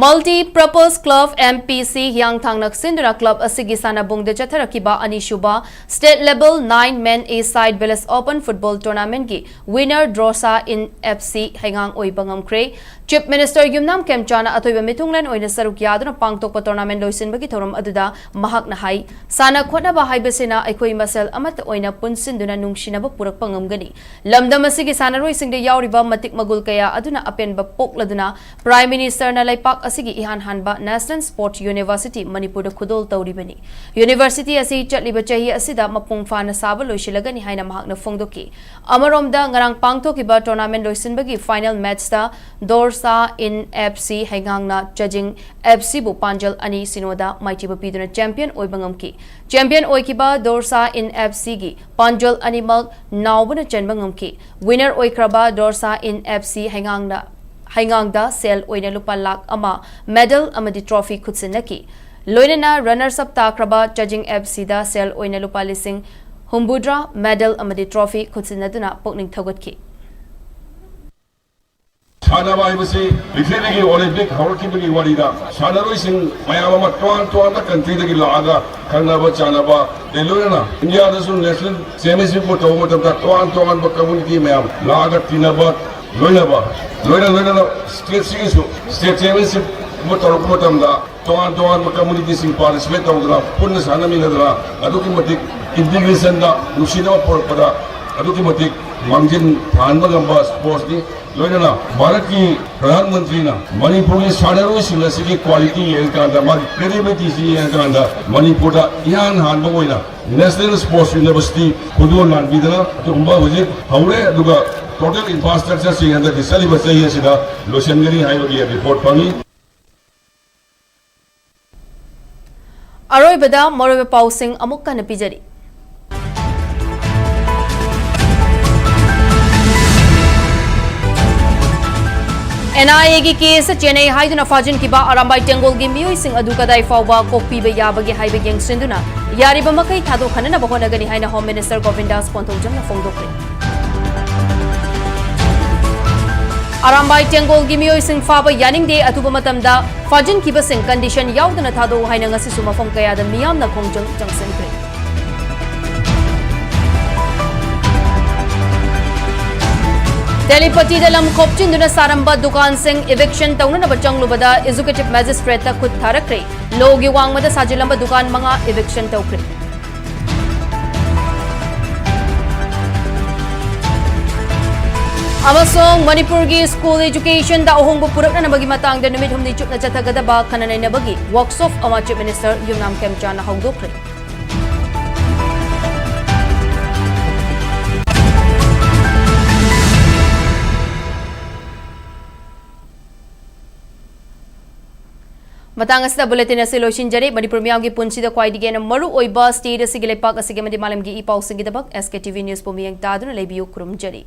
Multi purpose club, M P ꯁꯤ, ꯍꯤꯌꯥꯡꯊꯥꯡꯅ ꯁꯤꯟꯗꯨꯅ ꯀ꯭ꯂꯕ ꯑꯁꯤꯒꯤ ꯁꯥꯟꯅꯕꯨꯡꯗ ꯆꯠꯊꯔꯛꯈꯤꯕ ꯑꯅꯤꯁꯨꯕ ꯁ꯭ꯇꯦꯠ ꯂꯦꯚꯦꯜ ꯅꯥꯏꯟ ꯃꯦꯟ ꯑꯦ ꯁꯥꯏꯗ ꯚꯤꯂꯦꯖ ꯑꯣꯄꯟ ꯐꯨꯠꯕꯣꯜ ꯇꯣꯔꯅꯥꯃꯦꯟꯠꯀꯤ ꯋꯤꯅꯔ ꯗ꯭ꯔꯣꯁꯥ ꯏꯟ ꯑꯦꯐ ꯁꯤ ꯍꯩꯉꯥꯡ ꯑꯣꯏꯕ ꯉꯝꯈ꯭ꯔꯦ꯫ Chief Minister ꯌꯨꯝꯅꯥꯝ ꯈꯦꯝꯆꯥꯅ ꯑꯊꯣꯏꯕ ꯃꯤꯊꯨꯡꯂꯦꯟ ꯑꯣꯏꯅ ꯁꯔꯨꯛ ꯌꯥꯗꯨꯅ ꯄꯥꯡꯊꯣꯛꯄ tournament ꯂꯣꯏꯁꯤꯟꯕꯒꯤ ꯊꯧꯔꯝ ꯑꯗꯨꯗ ꯃꯍꯥꯛꯅ ꯍꯥꯏ, ꯁꯥꯟꯅ ꯈꯣꯠꯅꯕ ꯍꯥꯏꯕꯁꯤꯅ ꯑꯩꯈꯣꯏ ꯃꯁꯦꯜ ꯑꯃꯠꯇ ꯑꯣꯏꯅ ꯄꯨꯟꯁꯤꯟꯗꯨꯅ ꯅꯨꯡꯁꯤꯅꯕ ꯄꯨꯔꯛꯄ ꯉꯝꯒꯅꯤ꯫ ꯂꯝꯗꯝ ꯑꯁꯤꯒꯤ ꯁꯥꯟꯅꯔꯣꯏꯁꯤꯡꯗ ꯌꯥꯎꯔꯤꯕ ꯃꯇꯤꯛ ꯃꯒꯨꯜ ꯀꯌꯥ ꯑꯗꯨꯅ ꯑꯄꯦꯟꯕ ꯄꯣꯛꯂꯗꯨꯅ Prime Minister ꯅ ꯂꯩꯄꯥꯛ ꯑꯁꯤꯒꯤ ꯏꯍꯥꯟ ꯍꯥꯟꯕ National Sports University ꯃꯅꯤꯄꯨꯔꯗ ꯈꯨꯗꯣꯜ ꯇꯧꯔꯤꯕꯅꯤ꯫ University ꯑꯁꯤ ꯆꯠꯂꯤꯕ ꯆꯍꯤ ꯑꯁꯤꯗ ꯃꯄꯨꯡ ꯐꯥꯅ ꯁꯥꯕ ꯂꯣꯏꯁꯤꯜꯂꯒꯅꯤ ꯍꯥꯏꯅ ꯃꯍꯥꯛꯅ ꯐꯣꯡꯗꯣꯛꯈꯤ꯫ ꯑꯃꯔꯣꯝꯗ, ꯉꯔꯥꯡ ꯄꯥꯡꯊꯣꯛꯈꯤꯕ tournament ꯂꯣꯏꯁꯤꯟꯕꯒꯤ final match ꯇ ꯗꯣꯔꯁꯥ ꯏꯟ F C ꯍꯩꯉꯥꯡꯅ ꯆꯥꯖꯤꯡ F C ꯕꯨ ꯄꯥꯟꯖꯜ ꯑꯅꯤ ꯁꯤꯅꯣꯗ ꯃꯥꯏꯊꯤꯕ ꯄꯤꯗꯨꯅ champion ꯑꯣꯏꯕ ꯉꯝꯈꯤ꯫ Champion ꯑꯣꯏꯈꯤꯕ ꯗꯣꯔꯁꯥ ꯏꯟ F C ꯒꯤ ꯄꯥꯟꯖꯜ ꯑꯅꯤꯃꯛ ꯅꯥꯎꯕꯅ ꯆꯟꯕ ꯉꯝꯈꯤ꯫ Winner ꯑꯣꯏꯈ꯭ꯔꯕ ꯗꯣꯔꯁꯥ ꯏꯟ F C ꯍꯩꯉꯥꯡꯅ, ꯍꯩꯉꯥꯡꯗ ꯁꯦꯜ ꯑꯣꯏꯅ ꯂꯨꯄꯥ ꯂꯥꯈ ꯑꯃ, medal ꯑꯃꯗꯤ trophy ꯈꯨꯠꯁꯤꯟꯅꯈꯤ꯫ ꯂꯣꯏꯅꯅ runners up ꯇꯥꯈ꯭ꯔꯕ ꯆꯥꯖꯤꯡ F C ꯗ ꯁꯦꯜ ꯑꯣꯏꯅ ꯂꯨꯄꯥ ꯂꯤꯁꯤꯡ ꯍꯨꯝꯐꯨꯇꯔꯥ, medal ꯑꯃꯗꯤ trophy ꯈꯨꯠꯁꯤꯟꯅꯗꯨꯅ ꯄꯨꯛꯅꯤꯡ ꯊꯧꯒꯠꯈꯤ꯫ ꯁꯥꯟꯅꯕ ꯍꯥꯏꯕꯁꯤ ꯄ꯭ꯔꯤꯊꯤꯕꯤꯒꯤ Olympic ꯍꯧꯔꯛꯈꯤꯕꯒꯤ ꯋꯥꯔꯤꯗ ꯁꯥꯟꯅꯔꯣꯏꯁꯤꯡ ꯃꯌꯥꯝ ꯑꯃ ꯇꯣꯉꯥꯟ ꯇꯣꯉꯥꯟꯕ country ꯗꯒꯤ ꯂꯥꯛꯑꯒ ꯈꯪꯅꯕ ꯆꯥꯟꯅꯕ, ꯑꯗꯩ ꯂꯣꯏꯅꯅ ꯏꯟꯗꯤꯌꯥꯗꯁꯨ National Championship ꯄꯨ ꯇꯧꯕ ꯃꯇꯝꯗ ꯇꯣꯉꯥꯟ ꯇꯣꯉꯥꯟꯕ community ꯃꯌꯥꯝ ꯂꯥꯛꯑꯒ ꯇꯤꯟꯅꯕ, ꯂꯣꯏꯅꯕ, ꯂꯣꯏꯅ ꯂꯣꯏꯅꯅ state ꯁꯤꯒꯤꯁꯨ state championship ꯄꯨ ꯇꯧꯔꯛꯄ ꯃꯇꯝꯗ ꯇꯣꯉꯥꯟ ꯇꯣꯉꯥꯟꯕ community ꯁꯤꯡ participate ꯇꯧꯗꯅ ꯄꯨꯟꯅ ꯁꯥꯟꯅꯃꯤꯟꯅꯗꯅ ꯑꯗꯨꯛꯀꯤ ꯃꯇꯤꯛ integration ꯗ ꯅꯨꯡꯁꯤꯅꯕ ꯄꯨꯔꯛꯄꯗ ꯑꯗꯨꯛꯀꯤ ꯃꯇꯤꯛ ꯃꯥꯡꯖꯤꯟ ꯊꯥꯍꯟꯕ ꯉꯝꯕ sports ꯅꯤ꯫ ꯂꯣꯏꯅꯅ ꯚꯥꯔꯠꯀꯤ ꯄ꯭ꯔꯙꯥꯟ ꯃꯟꯇ꯭ꯔꯤꯅ ꯃꯅꯤꯄꯨꯔꯒꯤ ꯁꯥꯟꯅꯔꯣꯏꯁꯤꯡ ꯑꯁꯤꯒꯤ quality ꯌꯦꯡꯉꯀꯥꯟꯗ, ꯃꯥꯒꯤ credibility ꯁꯤ ꯌꯦꯡꯉꯀꯥꯟꯗ ꯃꯅꯤꯄꯨꯔꯗ ꯏꯍꯥꯟ ꯍꯥꯟꯕ ꯑꯣꯏꯅ National Sports University ꯈꯨꯗꯣꯜ ꯂꯥꯟꯕꯤꯗꯅ ꯑꯗꯨꯒꯨꯝꯕ ꯍꯧꯖꯤꯛ ꯍꯧꯔꯦ꯫ ꯑꯗꯨꯒ total infrastructure ꯁꯤꯡ ꯍꯟꯗꯛꯀꯤ ꯆꯠꯂꯤꯕ ꯆꯍꯤ ꯑꯁꯤꯗ ꯂꯣꯏꯁꯤꯟꯒꯅꯤ ꯍꯥꯏꯕꯒꯤ report ꯐꯪꯏ꯫ ꯑꯔꯣꯏꯕꯗ ꯃꯔꯨꯑꯣꯏꯕ ꯄꯥꯎꯁꯤꯡ ꯑꯃꯨꯛ ꯍꯟꯅ ꯄꯤꯖꯔꯤ꯫ N I A ꯒꯤ case ꯆꯦꯟꯅꯩ ꯍꯥꯏꯗꯨꯅ ꯐꯥꯖꯤꯟꯈꯤꯕ ꯑꯔꯥꯝꯕꯥꯏ ꯇꯦꯡꯒꯣꯜꯒꯤ ꯃꯤꯑꯣꯏꯁꯤꯡ ꯑꯗꯨ ꯀꯗꯥꯏ ꯐꯥꯎꯕ ꯀꯣꯛꯄꯤꯕ ꯌꯥꯕꯒꯦ ꯍꯥꯏꯕ ꯌꯦꯡꯁꯤꯟꯗꯨꯅ ꯌꯥꯔꯤꯕ ꯃꯈꯩ ꯊꯥꯗꯣꯛꯍꯟꯅꯕ ꯍꯣꯠꯅꯒꯅꯤ ꯍꯥꯏꯅ Home Minister ꯒꯣꯕꯤꯟꯗꯥꯁ ꯀꯣꯟꯊꯧꯖꯝꯅ ꯐꯣꯡꯗꯣꯛꯂꯤ꯫ ꯑꯔꯥꯝꯕꯥꯏ ꯇꯦꯡꯒꯣꯜꯒꯤ ꯃꯤꯑꯣꯏꯁꯤꯡ ꯐꯥꯕ ꯌꯥꯅꯤꯡꯗꯦ, ꯑꯊꯨꯕ ꯃꯇꯝꯗ ꯐꯥꯖꯤꯟꯈꯤꯕꯁꯤꯡ condition ꯌꯥꯎꯗꯅ ꯊꯥꯗꯣꯛꯎ ꯍꯥꯏꯅ ꯉꯁꯤꯁꯨ ꯃꯐꯝ ꯀꯌꯥꯗ ꯃꯤꯌꯥꯝꯅ ꯈꯣꯡꯖꯪ ꯆꯪꯁꯤꯟꯈ꯭ꯔꯦ꯫ ꯇꯦꯂꯤꯄꯇꯤꯗ ꯂꯝ ꯈꯣꯞꯆꯤꯟꯗꯨꯅ ꯁꯥꯔꯝꯕ ꯗꯨꯀꯥꯟꯁꯤꯡ eviction ꯇꯧꯅꯅꯕ ꯆꯪꯂꯨꯕꯗ Executive Magistrateꯇ ꯈꯨꯠ ꯊꯥꯔꯛꯈ꯭ꯔꯦ꯫ ꯂꯣꯒꯤ ꯋꯥꯡꯃꯗ ꯁꯥꯖꯤꯜꯂꯝꯕ ꯗꯨꯀꯥꯟ ꯃꯉꯥ eviction ꯇꯧꯈ꯭ꯔꯦ꯫ ꯑꯃꯁꯨꯡ ꯃꯅꯤꯄꯨꯔꯒꯤ school educationꯗ ꯑꯍꯣꯡꯕ ꯄꯨꯔꯛꯅꯅꯕꯒꯤ ꯃꯇꯥꯡꯗ ꯅꯨꯃꯤꯠ ꯍꯨꯝꯅꯤ ꯆꯨꯞꯅ ꯆꯠꯊꯒꯗꯕ ꯈꯟꯅ ꯅꯩꯅꯕꯒꯤ workshop ꯑꯃ Chief Minister ꯌꯨꯝꯅꯥꯝ ꯈꯦꯝꯆꯥꯟꯅ ꯍꯧꯗꯣꯛꯈ꯭ꯔꯦ꯫ ꯃꯇꯥꯡ ꯑꯁꯤꯗ bulletin ꯑꯁꯤ ꯂꯣꯏꯁꯤꯟꯖꯔꯦ꯫ ꯃꯅꯤꯄꯨꯔ ꯃꯤꯌꯥꯝꯒꯤ ꯄꯨꯟꯁꯤꯗ ꯈ꯭ꯋꯥꯏꯗꯒꯤ ꯍꯦꯟꯅ ꯃꯔꯨ ꯑꯣꯏꯕ state ꯑꯁꯤꯒꯤ, ꯂꯩꯄꯥꯛ ꯑꯁꯤꯒꯤ ꯑꯃꯗꯤ ꯃꯥꯂꯦꯝꯒꯤ E ꯄꯥꯎꯁꯤꯡꯒꯤꯗꯃꯛ S K T V Newsꯄꯨ ꯃꯤꯠꯌꯦꯡ ꯇꯥꯗꯨꯅ ꯂꯩꯕꯤꯌꯨ꯫ ꯈꯨꯔꯨꯝꯖꯔꯤ꯫